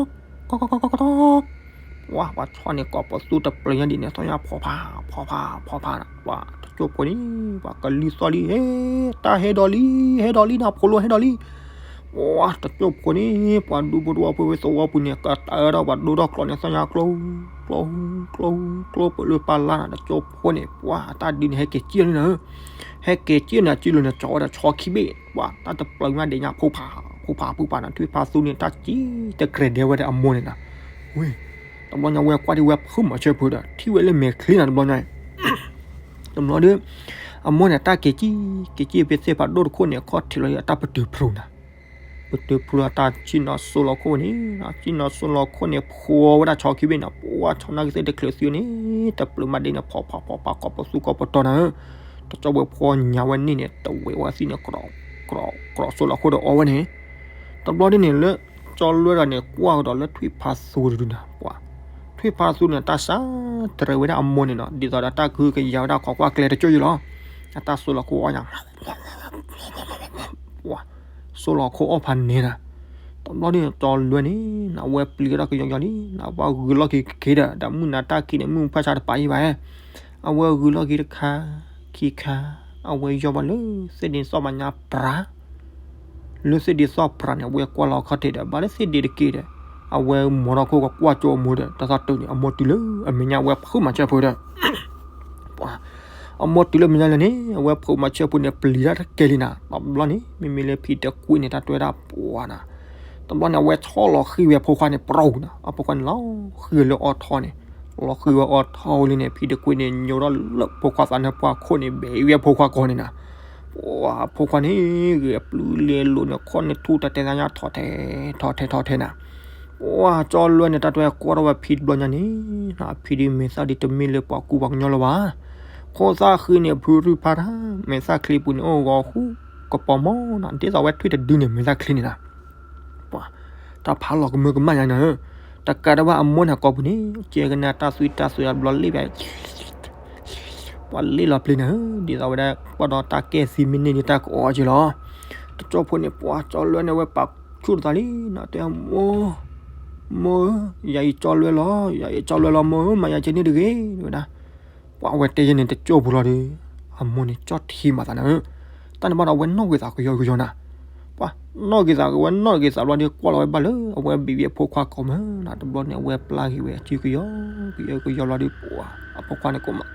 ကီကီကီ ပှၤ ပှၤဆီန့ၣ်ကိးပသူတပျၢၤညါဒ်န့ၣ် သီၣ်ညါဖီဖး ဖီဖး ဖီဖး ပှၤတကၠိဖိန့ၣ် ပှၤကလံၤသီၣ်လံ ဟဲ တၢ်ဟဲဒီးလံ ဟဲဒီးလံနၤ ဖိလိဟဲဒီးလံ ပှၤတကၠိဖိန့ၣ် ပှၤဒူဖိတဝီဖိဖဲသဝီပူၤန့ၣ် ကတၢၢ်ဒီးပှၤဒိၣ်ထီၣ်ကျိးန့ၣ် သီၣ်ညါကျိ ကျိ ကျိ ကျိ ပလၢပလၢနၤ တကၠိဖိန့ၣ် ပှၤအတၢ်ဒုးန့ၣ် ဟဲက့ၤစံၣ်လံနၤ ဟဲက့ၤစံၣ်နၤ စံၣ်လီၤန့ၣ် ကၠီဝဲဒၣ်ဆီခံဘ့ၣ် ပှၤတၢ်တပျၢၤမးဒဲးညါ ဖုဖး ဖုဖး ဖုဖးနၤ ထွံၣ်ဖးသူန့ၣ် တၢ်စံၣ်တကြဲးဒဲးဝဲဒီးအမိၢ်န့ၣ်နၤ ဝဲ တဘျီညါဝဲကွၢ်ဒ်ဝဲဖုမၤဆၢဖိဒီး ထံၣ်ဝဲလၢမဲာ်ချံနၤ တဘျီညါ တဘျီဒီး အမိၢ်န့ၣ် တၢ်က့ၤစံၣ် က့ၤစံၣ်ဖဲသ့ၣ်ဖးဒိၣ်တခိၣ်န့ၣ် အခီၣ်ထံးလီၤဒီး အတၢ်ပတုာ်ဖျိနၤ ပတုာ်ဖျိလီၤတၢ်စံၣ်နီၤစိလီၤခိၣ်န့ၣ် စံၣ်နီၤစိလီၤခိၣ်န့ၣ် ဖှီဝဲဒၣ်ဆီခံဘ့ၣ်နၤ ပှၤဆီနာ်က့ၤသ့ၣ်တချုးသုန့ၣ် တပျၢၤမးဒ်န့ၣ် ဖီဖး ဖီဖး ကိးပသူကိးပတီၤနၤဧၢ တကၠီဝဲဖှီညါဝဲန့ၣ်န့ၣ် တဝဲဝဲသံန့ၣ် ကြီ ကြီ ကြီ စိလီၤခိၣ်ဒီးအီဝဲန့ၣ် တဘျီဒ်န့ၣ်လၢ ကၠီလွဲတဂၤန့ၣ် ကွၢ်ကဒီးလၢထွံၣ်ဖးသူတဒုနၤ ပှၤ ထွံၣ်ဖးသူန့ၣ် တၢ်စၢ်တရံးဝဲဒၣ်အမိၢ်န့ၣ်နီၤ ဒ်သိးဒီးတၢ်ကဟုကယာ်ဝဲဒၣ်ခိးကွၢ်ကျဲတကၠိယလီၤ အတၢ်စိလီၤခိၣ်အီညါ ပှၤ စိလီၤခိၣ်အီၣ်ဖးန့ၣ်နၤ တဘျီဒ်န့ၣ် ကၠီလွဲန့ၣ် နဝဲပျံၤဝဲဒၣ်ကယီကယီလံ နဘၣ်ဂုာ်လီၢ်ခံက့ၤဒီး ဒီးမုၢ်နၤတၢ်ခံးန့ၣ် မုၢ်ဖၢဆါတပာ်အံၤဘၣ် အဝဲဂုာ်လီၢ်ခံတခါ ခံခါ အဝဲယီၢ်ဘၣ်လၢသ့ၣ်ဒ့သီၣ်ဘၣ်ညါပြၤ လၢသ့ၣ်ဒ့သီၣ်ပြၤန့ၣ် အဝဲကွၢ်လီၤခီၣ်ထံးဒီး ဘၣ်လၢသ့ၣ်ဒ့တက့ၢ်ဒီး အဝဲမိၢ်ထီၣ်ခိၣ်ကကွၢ်ကၠိအမိၢ်ဒီး တၢ်သီတုၤန့ၣ် အမိၢ်တုၤလၢအမဲာ်ညါဝဲဖုမၤဆၢဖိဒီး ပှၤ အမိၢ်တုၤလၢမဲာ်ညါလၢန့ၣ် အဝဲဖုမၤဆၢဖိန့ၣ် ပျံၤတၢ်တကဲလံနၤ တဘျီန့ၣ် မ့မ့ၢ်လၢဖံတကွံန့ၣ် တၢ်တဲဝဲဒၣ်ပှၤနၤ တဘျီန့ၣ် အဝဲဆီလီၤဃံၤဝဲဖိခွါန့ၣ် ပရိနၤ အဖိခွါန့ၣ် လီၤဃံၤဝဲလၢအီထီန့ၣ် လီၤဃံၤဝဲအီထီဝဲလံန့ၣ် ဖံတကွံန့ၣ် ညိးထီၣ်လၢဖိခွါသးနၢၣ်ပှၢ်ခိၣ်န့ၣ် ဘဲးဝဲဖိခွါကိးန့ၣ်နၤ ပှၤဖိခွါန့ၣ် ဂဲၤပျုၢ်လဲၤလိာ်န့ၣ် ခီၣ်န့ၣ်ထူၣ်တၢ်တဲသးညါထီၣ်ထဲ ထီၣ်ထဲထီၣ်ထဲနၤ ပှၤကၠီလွဲန့ၣ် တၢ်တဲဝဲကွၢ်ထီၣ်ဝဲဖံတဘျီညါန့ၣ် ဖံဒ်မဲာ်သၣ်ဒ်တမ့ၢ်လၢပှၤကူပှၤကညီလၢၤဘၣ် ခိၣ်သၣ်ဃံန့ၣ် ဖုရူၢ်ဖးတၢ် မဲာ်သၣ်ချံပူၤန့ၣ် အိၣ်ဂီၤဃူကပီၤမီၢ်နၤ ဒ်သိးဝဲထွံၣ်တဒုန့ၣ် မဲာ်သၣ်ချံန့ၣ်နၤ ပှၤ တၢ်ဖးလီၤကမၢကမၣ်ညါနၤ တကးဒံးဘၣ်အမိၢ်န့ၣ်ကိးပူၤန့ၣ် ကဲကနၣ်တၢ်သွံၣ်တၢ်သွံၣ်အဘျီလံဘၣ် ပှၤလ့ၣ်လီၤပျ့ၤန့ၣ်ဧၢ, ဒ်သိးဝဲဒၣ် ပှၤဒီးတၢ်ကဲသံမ့ၢ်န့ၢ်ဒ်တၢ်ကအီၣ်က့လီၤ. တကၠိဖိန့ၣ် ပှၤကၠီလွဲန့ၣ် အဝဲပာ်ဆူၣ်တသးလံနီၤ, တဲ မိၢ်, မိၢ်ဧၢ, ယၤအံၤကၠီလွဲလီၤ, ယၤအံၤကၠီလွဲလီၤ, မိၢ်ဧၢ, မၤယၤကဲန့ၣ်တဂ့ၤ တဲဝဲဒၣ်. ပှၤအဝဲတဲယဲန့ၣ်တကၠိပူၤလီၤဒီး အမိၢ်န့ၣ်ကၠီထံမးသးန့ၣ်ဧၢ, တၢ်န့ၣ်ဘၣ်ဒီး အဝဲနီၣ်ဂ့ၤသးကယီကယီနၤ. ပှၤနီၣ်ဂ့ၤသးကဝဲနီၣ်ဂ့ၤသးဘျီဒီး ကွၢ်လီၤဝဲဘၣ်လၢအဝဲဘံးဝံၤအဖိခွါကိးမးနၤ, တဘျီန့ၣ် အဝဲပျၢ်က့ၤဝဲအစုကယီကယီကယီလီၤဒီး ပှၤအဖိခွါန့ၣ်ကိးမး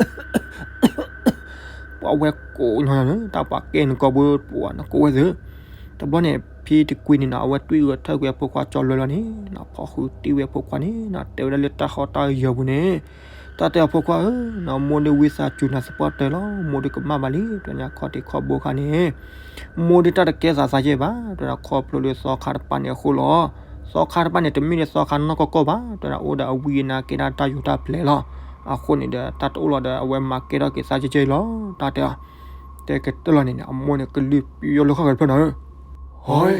ပှၤဝဲကိးညီနၤ, တၢ်ပှၤကဲနကိာ်ဘိ ပှၤနကိးဝဲသ့ၣ်. တဘျီန့ၣ် ဖံတကွံန့ၣ်နီၤ အဝဲတွံၢ်ဂဲၤထၢၣ်ကွံာ်အဖိခွါကၠီလွဲလီၤန့ၣ်နီၤ, ဖီၣ်ဃုာ်တ့ၢ်ဝဲအဖိခွါန့ၣ်နီၤ, တဲဝဲဒၣ်လၢတၢ်ဟီၣ်တၢ်ယၢၤပူၤန့ၣ်, တၢ်တဲအဖိခွါဧၢနီၤ, မိၢ်ဒုးဝံသးစူၤနၤသပှၢ်တၢၢ်လီၤ, မိၢ်ဒုးကမၣ်ဘၣ်လံ, တညါခီၣ်ထံးခီၣ်ဘိခါန့ၣ် မိၢ်ဒုးတၢ်တကဲသးသးယဲၢ်ဘၣ်, တဲဝဲဒၣ်ခီဖျိလၢသီခါတပၤန့ၣ်အဃိလီၤ. သီခါတပၤန့ၣ် တမ့ၢ်လၢသီခါနီၢ်ကီၢ်ကီၢ်ဘၣ်, တဲဝဲဒၣ်အိၣ်ဒီးအဝံအနါကဲဒၣ်တၢ်ယိၤတၢ်ပျဲလီၤ. အဃိန့ၣ်ဒီး တၢ်တအိၣ်လီၤဒီး အဝဲမၤကဲထီၣ်က့ၤသးကဲကဲလီၤ, တၢ်တဲအီၤ. တဲကတၢၢ်လီၤန့ၣ်န့ၣ် အမိၢ်န့ၣ်ကလုၢ်ပယီၤလၢဃၣ်ဃၢၤတဖျၢၣ်နီၤဧၢ, ဟီ,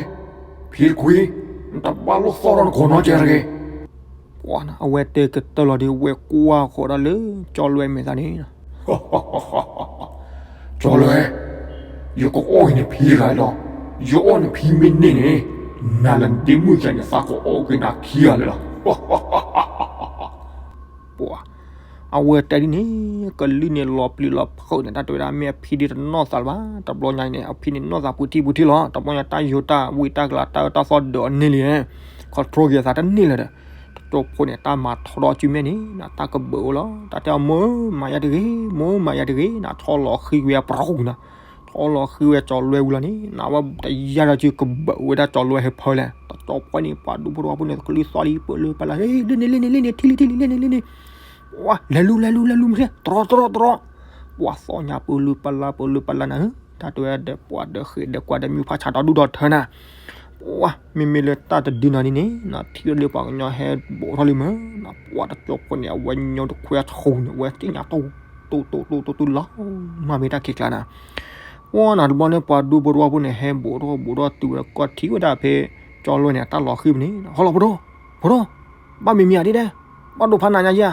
ဖံတကွံ, နတဘၣ်လိၣ်သီၣ်ထီၣ်နကိာ်နီတကဲတဂ့ၤ. ပှၤနီၤ အဝဲတဲကတၢၢ်လီၤဒီး ဝဲကွၢ်ဃီၤဒၣ်လၢကၠီလွဲမဲာ်သးန့ၣ် ကၠီလွဲ, ယကအီၣ်က့ၤနဖံတဂၤအံၤလီၤ. ယအီၣ်နဖံမ့ၢ်န့ၢ်န့ၣ်, နၤလၢနဒ့မုၣ်ကန့ၣ် သးကအီၣ်က့ၤနၤခံဂၤလၢာ်လီၤ. ပှၤ, အဝဲတဲဒ်န့ၣ် ကလုၢ်န့ၣ်လီၤပျံၤလီၤဖုးန့ၣ် တၢ်တဲဝဲဒၣ်မ့ၢ်အဖံဒ်တနီၢ်သးလၢၤဘၣ်. တဘျီညါအံၤန့ၣ် အဖံန့ၣ်နီၢ်သးပူၤထံၣ်ပူၤထံၣ်လီၤ. တဘျီညါတၢ်ယိၤတၢ်ဝံတၢ်ကလၤတၢ်အၢတၢ်သီဒၢးအီၤန့ၢ်လံ control က့ၤအသးတန့ၢ်လၢၤဒီး တကၠိဖိန့ၣ် တၢ်မၤထီဒီးစုမဲာ်န့ၣ် နတၢ်ကဘၢးအိၣ်လီၤ. တၢ်တဲအီၤ မိၢ်ဧၢ မၤယၤတဂ့ၤ, မိၢ်ဧၢ မၤယၤတဂ့ၤ, နထီလီၤဃံဝဲအပျီပူၤနီၤ, ထီလီၤဃံဝဲကၠီလွဲဝံၤလီၤန့ၣ် နဝဲတယါဒီးစုကဘၢးဝဲဒၣ်ကၠီလွဲဟဲဖၢလဲၣ်. တကၠိဖိန့ၣ် ပှၤဒူဖိတဝီဖိန့ၣ် ကလုၢ်သီၣ်လံ ပၢၢ်လၢပၢ်လၢ် လ့န့ၣ် လ့န့ၣ် လ့န့ၣ် ထံၣ်လံ ထံၣ်လံ လ့န့ၣ် လ့န့ၣ် ဝါ လဲၤလူၤ လဲၤလူၤ လဲၤလူၤမ့ၢ်ထဲ တရီ တရီ တရီ ပှၤသီၣ်ညါပၢၢ်လၢပၢ်လၢ် ပၢၢ်လၢပၢ်လၢ်နၤဧၢ, တၢ်တဲဝဲဒီးပှၤဒီးဃ့ၢ်ဒီးကွၢ်ဒီးမုၢ်ဖးဆးဒီဒူၣ်ဒီထၢနၤ, ပှၤ မ့မ့ၢ်လၢတၢ်တဒုနီၤဒ်န့ၣ် နထံၣ်လၢပှၤကညီဟဲဘူးထီၣ်လံမ့ၢ်, ပှၤတကၠိဖိန့ၣ် အဝဲညိတခွဲအထူန့ၣ် အဝဲသ့ၣ်ညါတိၢ် တိၢ် တိၢ် တိၢ် တိၢ်လီၤ မၤမ့ၢ်တၢ်ခံးကျါနၤ, ပှၤနၤတဘျီန့ၣ် ပှၤဒူဖိတဝီဖိန့ၣ် ဟဲဘူးထီၣ်ဘူးထီၣ်တုၤဝဲဒီးကီၢ်ထံးဝဲဒၣ်ဖဲ ကၠီလွဲန့ၣ် အတၢ်လီၤဃံၤပူၤန့ၣ် ဟီလီၤ ဖိဒိၣ် ဖိဒိၣ်, ဘၣ်မံၤမံၤဧါဒ်ဒဲး, ဘၣ်ဒိဖးနးညါယၤ,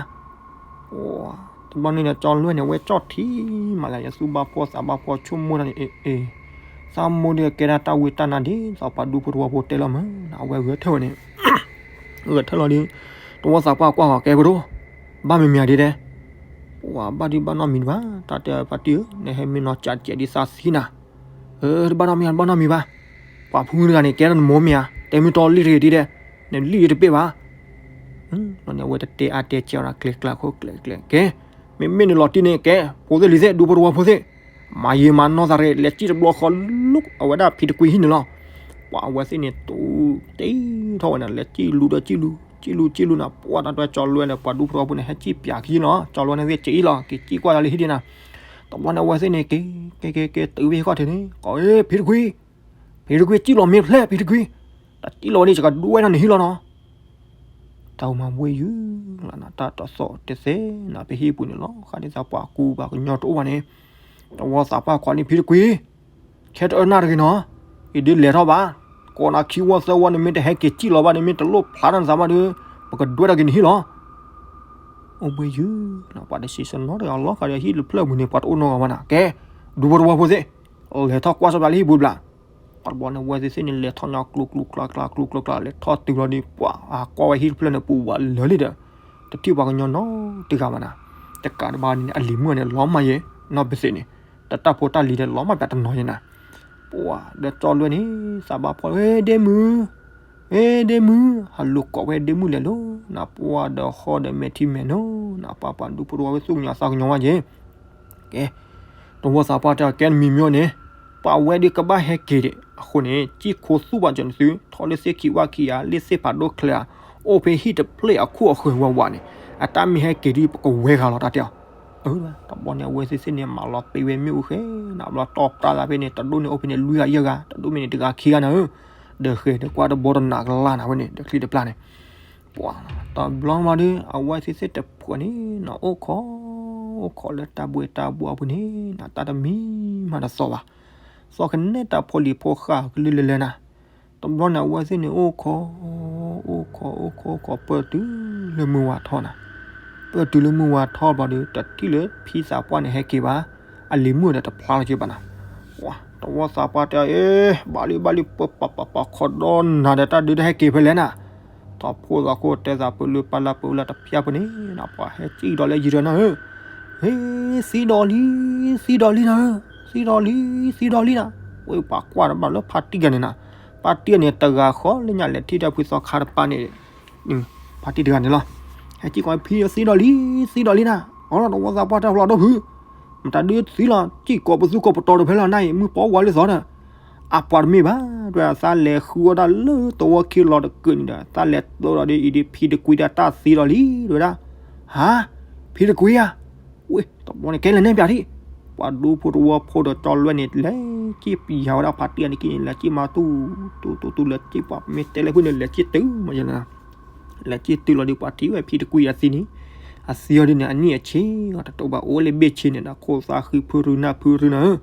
တဘျီန့ၣ်ဒီး ကၠီလွဲန့ၣ် အဝဲကၠီၣ်ထံမးလၢ ယသူၣ်ဘၣ်ဖှီၣ်သးဘၣ်ဖှီၣ်ဆိကမိၣ်တၢ်န့ၣ် အ့ အ့ သးမိၢ်ဒုးကဲဒၣ်တၢ်ဝံတၢ်နါဒ်သိးပှၤဒူဖိတဝီဖိတဲလီၤမ့ၢ် အဝဲဂဲၤထၢၣ်ဝဲန့ၣ် ဂဲၤထၢၣ်လီၤဒီး တဝီသးပှၢ်ကွၢ်ဃီၤကဲဖိဒိၣ်, ဘၣ်မံၤမံၤဧါဒ်ဒဲး, ပှၤဘၣ်ဒုးဘၣ်နီတမံၤဘၣ်, တၢ်တဲပှၤတံၢ်ဧၢ, နဟဲမ့ၢ်နီၢ်ကၠးကဲးဒ်သးသံနၤ, တဘၣ်နီတမံၤ တဘၣ်နီတမံၤဘၣ်, ပှၤဖုတဂၤန့ၣ် ကဲထီၣ်နမိၢ်မ့ၢ်ဧါ, တဲမ့ၢ်တီလံတဂ့ၤဒ်ဒဲး, နလံၣ်တပ့ၢ်ဘၣ် န့ၣ်အဝဲတတဲအါတဲကဲအီၤနၤ ကျဲၤကျါခိၣ်ကျဲၤကျဲၤ ကဲ, မ့မ့ၢ်နလီၤတံၢ်န့ၣ်ကဲ, ဖိသ့ၣ်လံၤသ့ၣ် ဒူဖိတဝီဖိသ့ၣ်, မၤယံာ်မၤနီၢ်သးရ့ၣ် လဲၤစံၣ်တဘျီဃီ လူၤအဝဲဒၣ်ဖံတကွံဟံၣ်န့ၣ်လီၤ. ပှၤအဝဲသ့ၣ်န့ၣ် တူၢ်တ့ထီၣ်ဝဲနၤ လဲၤစံၣ်လူၤဒီးစံၣ်လူၤ စံၣ်လူၤစံၣ်လူၤနၤ ပှၤတၢ်တွဲကၠီလွဲဒီး ပှၤဒူဖိတဝီဖိန့ၣ် ဟဲစံၣ်ပၠးခံလီၤ. ကၠီလွဲန့ၣ်သ့ၣ်က့ၤအံၤလီၤ က့ၤစံၣ်ကွၢ်တၢ်လၢဟံၣ်ဒံးနၤ, တဘျီန့ၣ်အဝဲသ့ၣ်န့ၣ် က့ၤ က့ၤ က့ၤ က့ၤ တုၤဖဲဟံၣ်ခီၣ်ထံးန့ၣ် ကိး ဖံတကွံ ဖံတကွံ စံၣ်လီၤမ့ၢ်ဖျဲၣ် ဖံတကွံ, တၢ်စံၣ်လီၤဝဲန့ၣ် ယကဒွဲနၤန့ၣ်ဟံၣ်လီၤနီၤ. တၢ်အိၣ်မၤဝဲယုၢ်လီၤနၤ တၢ်တသီၣ်တသဲနၤ ဖဲဟံၣ်ပူၤန့ၣ်လီၤ. ဃၣ်ဒ်သိးပှၤကူပှၤကညီတအိၣ်ဘၣ်န့ၣ် တဝီသးပှၢ်ခိးန့ၣ် ဖံတကွံ ခဲတအၢနၢ်တဂ့ၤနီၤ, ယဒုးလဲၤထီၣ်ဘၣ်, ကိးနၤခံဝီသၢဝီန့ၣ် မ့ၢ်တဟဲက့ၤစံၣ်လီၤဘၣ်န့ၣ် မ့ၢ်တလိၣ်ဖျါထီၣ်နသးဘၣ်ဒီး ပကဒွဲဒၣ်က့ၤနဟံၣ်လီၤ. အိၣ်ဘှံးယုၢ်လီၤ ပှၤတဆံးစနီတဂၤလီၤ ဃးဒီးဟံၣ်တဖျၢၣ်ပူၤန့ၣ် ပှၤတအိၣ်နီတဂၤဘၣ်နၤ ကဲ, ဒူဖိတဝီဖိသ့ၣ်, လဲၤထီၣ်ကွၢ်စီပျးလၢဟံၣ်ပူၤဘျး, ပှၤတဘျီန့ၣ် ဝဲသ့ၣ်သ့ၣ်န့ၣ် လဲၤထီၣ်ညီကျိကျိကျါကျါကျိကျိကျါ လဲၤထီၣ်တုၤလီၤဒီး ပှၤကွၢ်ဝဲဟံၣ်တဖျၢၣ်န့ၣ် ပူၤဝးလၢာ်လံဒီး, တထံၣ်ပှၤကညီနီတဂၤဘၣ်နၤ, တကးတဘၣ်န့ၣ် အလံၤမုၣ်န့ၣ် လီၤမၢ်ယဲ, နီၢ်ဘ့သ့ၣ်န့ၣ်, တၢ်တၢ်ဖိတၢ်လံၤဒီး လီၤမၢ်ပျးတနီၤယဲနၤ, ပှၤဒီးကၠီလွဲန့ၣ် သးဘၣ်ဖှီၣ် ဟ့ ဒ့မုၣ် ဟ့ ဒ့မုၣ်, ဟးလူၤကိးဝဲဒ့မုၣ်လဲၤလီၤ, နပှၤဒီးဃီဒီးမဲာ်ထံမဲာ်နိ, နပှၤပှၤဒူဖိတဝီဝဲသူၣ်ကညီၤသးကညီၤဝဲယဲ, ကဲ, တဝီသးပှၢ်တဲအီၤ ကဲနမံၤမ့ၢ်အိၣ်န့ၣ်, ပှၤဝဲဒုးကဘၣ်ဟဲက့ၤဒံး, အဃိန့ၣ် စံၣ်ခိသူၣ်ဘၣ်စၢၤနသု, ထီၣ်လၢသ့ၣ်ခံဝၣ်ခံဂၤ, လၢသ့ၣ်ဖးဒိၣ်ချၢဧါ, အိၣ်ဖဲဟံၣ်တဖျၢၣ်အခိၣ်အဃၢၤဝးဝးန့ၣ်, အတၢ်မ့ၢ်ဟဲက့ၤဒုး ပကဝဲၤဃာ်လီၤတၢ်တဲအီၤ, အၢ, တဘျီန့ၣ် အဝဲသ့ၣ်သ့ၣ်န့ၣ် မၤလီၤပ့ၤဝဲမ့ၣ်အူဃဲ, နဘျီတီၢ်ပြၢ်သးဖဲန့ၣ် တဒိၣ်န့ၣ်အိၣ်ဖဲန့ၣ် လွံၢ်ဂၤယဲၢ်ဂၤ, တဒိၣ်မ့ၢ်န့ၣ် တဂၤခံဂၤနၤဧၢ, ဒီးဃဲၤဒီးကွၢ်တဘီတနးကလၢ်နၤဝဲန့ၣ် ဒီးချံတပျၢ်န့ၣ်, ပှၤ, တဘျီမးဒီး အဝဲသ့ၣ်သ့ၣ်တဖုန့ၣ် နအိၣ်ခိး, အိၣ်ခိးလၢတၢ်ဘှ့တၢ်ဘှီပူၤန့ၣ် နတၢ်တမံၤမးတသီၣ်ဘၣ်, သီၣ်ကနဲတၢ်ဖိလံၤဖိဃၢ်ကလုၢ်လၢလဲၣ်နၤ, တဘျီန့ၣ် အဝဲသ့ၣ်န့ၣ် အိၣ်ခိး, အိၣ်ခိး အိၣ်ခိး အိၣ်ခိးပၢၢ်တုၤလၢမုၢ်ဝါထီၣ်နၤ, ပၢၢ်တုၤလၢမုၢ်ဝါထီၣ်ဘျီဒီး တထံၣ်လၢဖံသးပှၢ်န့ၣ်ဟဲက့ၤဘၣ်, အလံၤမုၣ်ဒီးတဖျါလီၤက့ၤဘၣ်နီၤ. ပှၤတဝီသးပှၢ်တဲအီၤ, အ့ ဘၣ်လံဘၣ်လံ, ပပပပခီဒီနၤဒီး တၢ်ဒုးတဟဲက့ၤဖဲလဲၣ်နၤ. ထီၣ်ဖိသးခိၣ်တဲသးပၢၢ်လၢပၢ်လၢ်ပၢၢ်လၢ်တဖျၢၣ်ဖိန့ၣ်နီၤ, ပှၤဟဲစံၣ်ဒီးလၢယံၤဒီးနၤဧၢ, ဟ့ သံဒီးလံ, သံဒီးလံနၤဧၢ, သံဒီးလံ, သံဒီးလံနၤ. ဝဲပှၤကွၢ်တဘၣ်လၢဖါတံၢ်ဂၤန့ၣ်နၤ, ဖါတံၢ်ဂၤန့ၣ် တဂၤဃီလၢညါလဲၤထံၣ်တၢ်ဖုသီခါတပၤန့ၣ် ဖါတံၢ်တဂၤန့ၣ်လီၤ. ဟဲစံၣ်ကီးဖံ သံဒီးလံ, သံဒီးလံနၤ, အီလီၤတဝီသးပှၢ်တၢ်ဖျိးဒိၣ်ဖု, မတၤဒုးသံလီၤ, စံၣ်ကိးပသူကိးပတီၤဒီးဖဲလီၤနၤအံၤ မုၢ်ပီဝါလၢသီဒီး, အပှၤတမ့ၢ်ဘၣ်, တဲဝဲဒၣ်သးလဲၤဃုအီၣ်တၢ်လၢတဝီခံလီၤတကုာ်န့ၣ်ဒီး သးလဲၤတိဒီးဒ်အံၤဒ်ဖံတကွံဒီးတၢ်သံဒီးလံ တဲဝဲဒၣ်, ဟါ, ဖံတကွံဧါ, ဝ့ၢ် တဘျီန့ၣ် ကဲလဲၤနဲၣ်ပၠးထံၣ်, ပှၤဒူဖိတဝီဖိဒီးကၠီလွဲၢ်န့ၣ် လဲၤစံၣ်ပယၤဝဲဒၣ်ဖါတံၢ်အန့ၣ်က့န့ၣ် လဲၤစံၣ်မၤတူၢ်တူၢ်တူၢ်တူၢ် လဲၤစံၣ်ပှၤမ့ၢ်တဲလၢဖုန့ၣ် လဲၤစံၣ်တုၤမးယဲလီၤ လဲၤစံၣ်တုၤလီၤဒီး ပှၤထံၣ်ဝဲဖံတကွံအသံန့ၣ်, အသံအီၤဒ်န့ၣ် အနံၣ်အဆ့ဂီၤတတိၢ်ဘၣ် အိၣ်လၢဘ့ၣ်ဆ့န့ၣ်ဒီး ခိၣ်သၣ်ဃံဖုရူနၢ်ဖုရူနၢ်ဧၢ,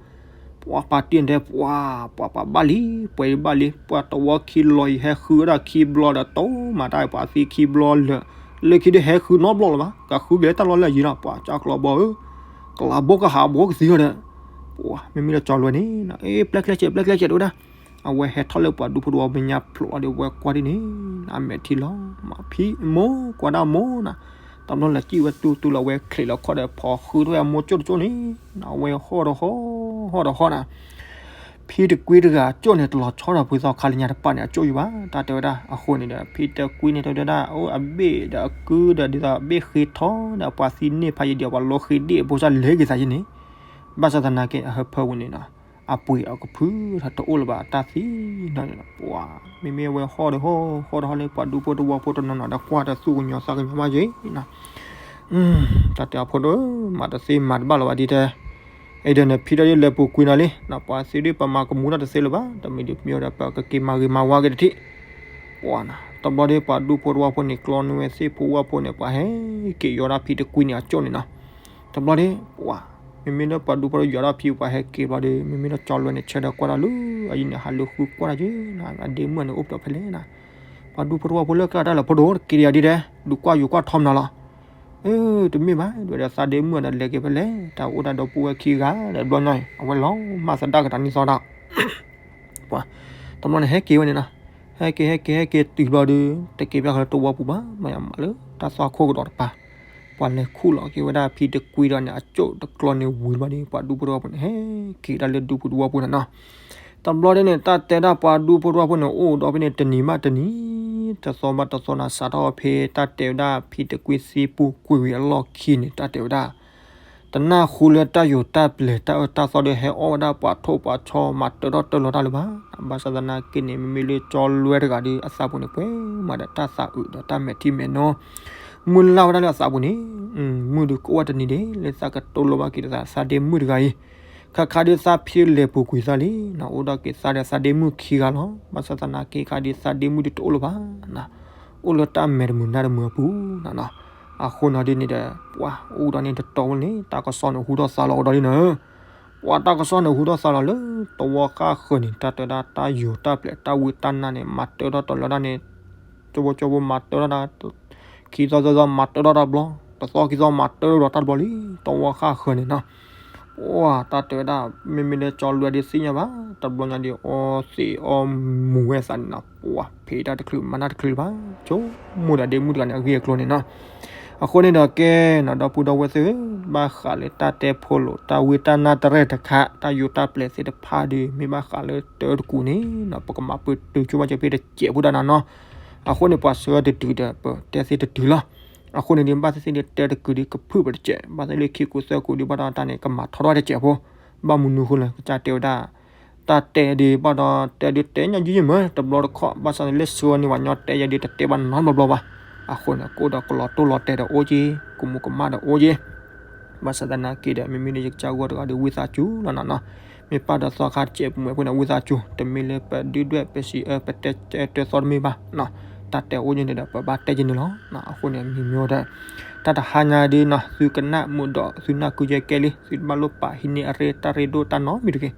ပှၤဖါတံၢ်တဲ ပှၤ ပှၤပှၤဘၣ်လံ, ပှဲၤဘၣ်လံ, ပှၤတဝီခံလီၤအံၤ ဟဲဃုဝဲဒၣ်ခံဘျီဒီး တိၢ်မၤတၢ်ပှၤသံခံဘျီလၢာ်, လၢခံဒုးဟဲဃုနီတဘျီလၢၤဘၣ်, ကဃုက့ၤလၢတၢ်လီၢ်လၢအယံၤလီၤ, ပှၤကၠီကျီဘီဧၢ, ကလးဘီကဟးဘီကသံအီၤဒီး, ပှၤမ့မ့ၢ်လၢကၠီလွဲၢ်န့ၣ် အ့ ပျဲကျဲစဲး ပျဲကျဲစဲး တဲဝဲဒၣ် အဝဲဟဲထီၣ်လၢပှၤဒူဖိတဝီမဲာ်ညါဖျိးအီၤဒီး ဝဲကွၢ်ဒ်န့ၣ် အမဲာ်ထံလီၤ, မၤဖံးမိၢ် ကွၢ်ဒၣ်မိၢ်နၤ, တဘျီလၢစံၣ်ဝဲတူၢ်တူၢ်လီၤ ဝဲချံးလီၤခီၣ်ဒီး ဖီၣ်ဃုထီၣ်ဝဲအမိၢ်ကၠိၣ်တကၠိၣ်န့ၣ်, အဝဲဟီၣ်ဒီးဟီၣ် ဟီၣ်ဒီးဟီၣ်နၤ, ဖံတကွံတဂၤအကၠိၣ်န့ၣ် တလီၤဆီဒီးဖုသီခါလၢညါတပၤန့ၣ် အကၠိၣ်ယံၤဘၣ်, တၢ်တဲဝဲဒၣ် အဃိန့ၣ်ဒီး ဖံတကွံန့ၣ် တဲဝဲဒၣ် အိၣ်အဘ့ၣ်ဒီးအကုဒီး ဒ်သိးအဘ့ၣ်ဃ့ထီဒီး အပှၤသံန့ၢ်ဖးယံၤဒီး ပှၤလီၤဃ့ဒ့ၣ်အဖိစၢ်လဲၤက့ၤသးယဲန့ၣ်, ဘၣ်ဆၣ်သနာ်က့ အဟၢဖၢဝံၤန့ၣ်နီၤ, အပှ့ၤအကဖုထီၣ်တအိၣ်လၢၤဘၣ် တၢ်သံနီၤ, ပှၤ မ့မ့ၢ်အဝဲဟီၣ်ဒီးဟီၣ် ဟီၣ်ဒီးဟီၣ်လၢပှၤဒူဖိတဝီဖိတနီၤနီၤဒီး ကွၢ်တၢ်သူၣ်ကညီၤသးကညီၤမးယဲနီၤ, တၢ်တဲအဖိဒိၣ် မၤတသ့မၤတဘၣ်လၢၤဘၣ်ဒ်တဲ, အဲၣ်ဒိးန့ၣ် ဖံဒီးဒ်လဲၤပူၤကွံာ်နီၤလံ, ပှၤသံဒ်ပမၤကမူၤတၢ်တသ့လၢၤဘၣ်, တမ့ၢ်ဒ်ပမ့ၢ်ဒီးပကက့ၤမၤဂ့ၤမၤဝါက့ၤတထံၣ်, ပှၤနီၤ, တဘျီဒ်ပှၤဒူဖိတဝီဖိန့ၣ် ကျီနုာ်ဝဲသ့ၣ်ဖိဝၣ်ဖိန့ၣ် ပှၤဟဲက့ၤယီၤဒၣ်ဖံတကွံန့ၣ်အကၠိၣ်န့ၣ်နီၤ, တဘျီဒ် ပှၤ မ့မ့ၢ်လၢပှၤဒူဖိတဝီယီၤဒၣ်ဖံ ပှၤဟဲက့ၤဘျီဒီး မ့မ့ၢ်လၢကၠီလွဲၢ်န့ၣ် ဆၢဒီးကွၢ်တၢ်လၢ အယံၤန့ၣ် ဟးလိာ်ဃုကွၢ်တၢ်က့ၤနီၤ, အဒ့မုၣ်န့ၣ် အိၣ်ဖျိးဖဲလဲၣ်နီၤ, ပှၤဒူဖိတဝီဖိလၢကျါတၢ်လၢဖိဒိၣ်တက့ၤဒ်ယၤဒ်တဲ ဒုးကွၢ်ယိၤကွၢ်ထီမနုၤလီၤ, အၢ တမ့ၢ်ဘၣ် ဒ်ဝဲဒီးသးဒ့မုၣ်ဒီးလဲၤက့ၤဖဲလဲၣ်, တၢ်အိၣ်တၢ်ဒီပုၢ်ဝဲၢ်ခံဂၤဒီး ဘျီညါအံၤ အဝဲလီၤမၢ်သဒါက့ၤတၢ်နံၣ်သီတၢ် ပှၤ တဘျီန့ၣ် ဟဲက့ၤဝဲန့ၣ်နီၤ, ဟဲက့ၤ ဟဲက့ၤ ဟဲက့ၤတုၤဘျီဒီး တက့ၤဘၣ်ဃီလၢတဝီပူၤဘၣ်, မ့ၢ်ယမးလၢတၢ်သွၣ်ခိၣ်ကဒီးတပၤ, ပှၤလဲၤခူၣ်လီၤက့ၤဝဲဒၣ်ဖံတကွံဒီးန့ၣ် အကၠိၣ်တကျီန့ၣ်ဝံၤဘျီဒီး ပှၤဒူဖိတဝီဖိန့ၣ် ဟဲက့ၤဒၣ်လၢဒူဖိတဝီဖိန့ၣ်နီၤ, တဘျီဒ်န့ၣ် တၢ်တဲဒၣ်ပှၤဒူဖိတဝီဖိန့ၣ် အိၣ်ဒီးဖဲန့ၣ် တနံၤဘၣ်တနံၤ တသီဘၣ်တသီနၤ စးထီၣ်ဖဲ တၢ်တဲဝဲဒၣ်ဖံတကွံသံပူၤကွံာ်ဝံၤအလီၢ်ခံန့ၣ် တၢ်တဲဝဲဒၣ် တနၢ်ဟူလၢတၢ်ယိၤတၢ်ပျဲၤတၢ်အၢတၢ်သီဒီး ဟဲအီၣ်ဝဲဒၣ်ပှၤထိၣ်ပှၤဆီ မၤတၢထီၣ်တၢလီၤတၢ်လၢၤဘၣ်. ဘၣ်ဆၣ်သနာ်က့န့ၣ် မ့မ့ၢ်လၢကၠီလွဲၢ်တဂၤဒီး အသးပူၤန့ၣ် ပှဲၤမးဒီးတၢ်သးအုးဒီးတၢ်မဲာ်ထံမဲာ်နိ မုၢ်လၢ်ဝဲဒၣ်လၢအသးပူၤန့ၣ်, မုၢ်ဒုးကအိၣ်ဝဲတနံၤဒဲး လၢသးကတိလိဘၣ်က့ၤဒီးသးဒ့မုၣ်တဂၤအံၤ, ခါခါဒုးသးဖံလဲၤပူၤကွံာ်သးလံနီၤ, အိၣ်ဒီးက့ၤသးဒီးသးဒ့မုၣ်ခံဂၤလီၤ. ဘၣ်ဆၣ်သနာ်က့ခါဒုးသးဒ့မုၣ်ဒုးတအိၣ်လၢၤဘၣ်နီၤ, အိၣ်လၢတၢ်မဲာ်တမုာ်နါတမုာ်အပူၤနီၤနီၤ. အဃိနီၤဒ်န့ၣ်ဒီး ပှၤအိၣ်ဒီးန့ၣ်တတီၤဝဲန့ၣ် တၢ်ကစီၣ်န့ၣ်ဟူထီၣ်သါလီၤအိၣ်ဒီးလံနီၤ, ပှၤတၢ်ကစီၣ်န့ၣ်ဟူထီၣ်သါလီၤလၢ တဝီဃၣ်ဃၢၤန့ၣ် တၢ်တဲဝဲဒၣ်တၢ်ယိၤတၢ်ပျဲၤတၢ်ဝံတၢ်နါန့ၣ် မၤတၢထီၣ်တၢလီၤတၢ်န့ၣ် ကၠိဖိကၠိဖိမၤတၢထီၣ်တၢ်, ခံသီသၢသီမၤတၢထီၣ်တၢ်ဘျီ, တသီခံသီမၤတၢထီၣ်တၢ်တဘျီလံ, တဝီဃၣ်ဃၢၤန့ၣ်နီၤ. ပှၤတၢ်တဲဝဲဒၣ် မ့မ့ၢ်လၢကၠီလွဲၢ်ဒုးသ့ၣ်ညါဘၣ်, တဘျီညါဒုးအီသံးအီမူၤဝဲသးန့ၣ်နီၤ, ပှၤဖံးတၢ်တချုးမၤတၢ်တချုးလၢၤဘၣ်, ဆိကမိၣ်ဒီးဒ့မုၣ်တဂၤန့ၣ် အဂ့ၢ်အကျိၤန့ၣ်နီၤ. အဃိန့ၣ်ဒီးကဲနီၤ ဒီပုၢ်ဒီဝဲၢ်သ့ၣ်ဧၢ, ဘၣ်ဃးလၢတၢ်တဲဖိလိာ် တၢ်ဝံတၢ်နါတရဲၣ်တခါ တၢ်ယိၤတၢ်ပျဲၤသ့ၣ်တဖၣ်ဒီး မ့ၢ်ဘၣ်ဃးလၢတၢတကူးန့ၣ်နီၤ ပကမၤပၢၢ်တုၤဆိဘၣ်စၢၤဖဲတစဲးဖိတၢ်နီၤနီၤ. အဃိန့ၣ် ပှၤဆှၢတတုၤဒီး ပတဲသ့တတုၤလီၤ. အဃိန့ၣ်ဒုး ဘၣ်သ့ၣ်သ့ၣ်ဒုးတဲတကူးဒုး ကဖုၣ်ပတစဲး, ဘၣ်သ့ၣ်လၢခံကူးသၢကူးဒုး ဘၣ်ဒီးတၢ်န့ၣ် ကမၤထီထီၣ်ဝဲတစဲးဖိ, ဘၣ်မနုၤဃိလဲၣ် ကစၢ်တဲဝဲဒၣ် တၢ်တဲဒုး ဘၣ်ဒီးတဲဒုးတဲညါယံာ်ယံာ်မ့ၢ် တဘျီတခီၣ်, ဘၣ်ဆၣ်န့ၣ်လၢဆှၢန့ၢ်ပှၤညီတဲယဲဒုး တတဲဘၣ်နီတဘျီဘျီဘၣ်. အဃိန့ၣ် ကအိၣ်ဒီးကလီၤတိၢ်လီၤတဲာ်ဒီးအိၣ်က့ၤ, ကမူးကမၣ်ဒီးအိၣ်က့ၤ ဘၣ်ဆၣ်သနာ်က့ဒီး မ့မ့ၢ်လၢယကစၢ်ဂီၢ်တဂၤဒီး ဝံသးစူၤလီၤနီၤနီၤ, မ့ၢ်ပာ်ဒီးသီခါတစဲးပူၤမ့ၢ်အဃိန့ၣ် ဝံသးစူၤ, တမ့ၢ်လၢပဒုၣ်ဒွဲၣ် ပစံးအၢ ပတဲတဲတၢ်သီတမ့ၢ်ဘၣ်နီၤ, တၢ်တဲအိၣ်က့ၤန့ၣ်ဒီး ပဘၣ်တဲက့ၤန့ၣ်လီၤ. အဃိန့ၣ် မ့ၢ်မ့ၢ်ဝဲဒၣ် တၢ်တဟါညါဒုးနီၤ သုကနၣ်မုာ်ဒီး သုနၢ်ကုကဲကဲလံ, သုတဘၣ်လိၣ်ပာ်ဟံးန့ၢ်အရ့ တၢ်ရ့ဒိၣ်တၢ်နီတမံၤတဂ့ၤ,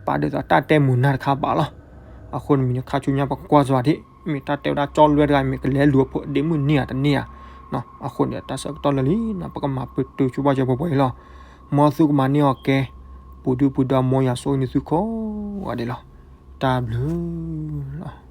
ပာ်ဒ်သိးတၢ်တဲမုာ်နၢ်တခါဘၣ်လီၤ. အဃိန့ၣ် မ့ၢ်န့ၣ်ခါဆူညါပကကွၢ်စှၤဒံး, မ့ၢ်တၢ်တဲဝဲဒၣ်ကၠီလွဲၢ်တဂၤ မ့ၢ်ကလဲၤလူၤအဖိဒ့မုၣ်န့ၢ်ဧါတန့ၢ်ဧါ, အဃိန့ၣ် တၢ်ဆၢကတီၢ်လၢာ်လံန့ၣ် ပကမၤပတုာ်ဆိပာ်စၢၤပှဲၤပှဲၤအံၤလီၤ. မ်သုကမၤန့ၢ်အီၤကဲ ပူၤဒုၣ်ပူၤဒါ မ်ယွၤဆိၣ်ဂ့ၤန့ၢ်သုကိးဂၤဒဲးလီၤ. တၢ်ဘျုးလီၤ.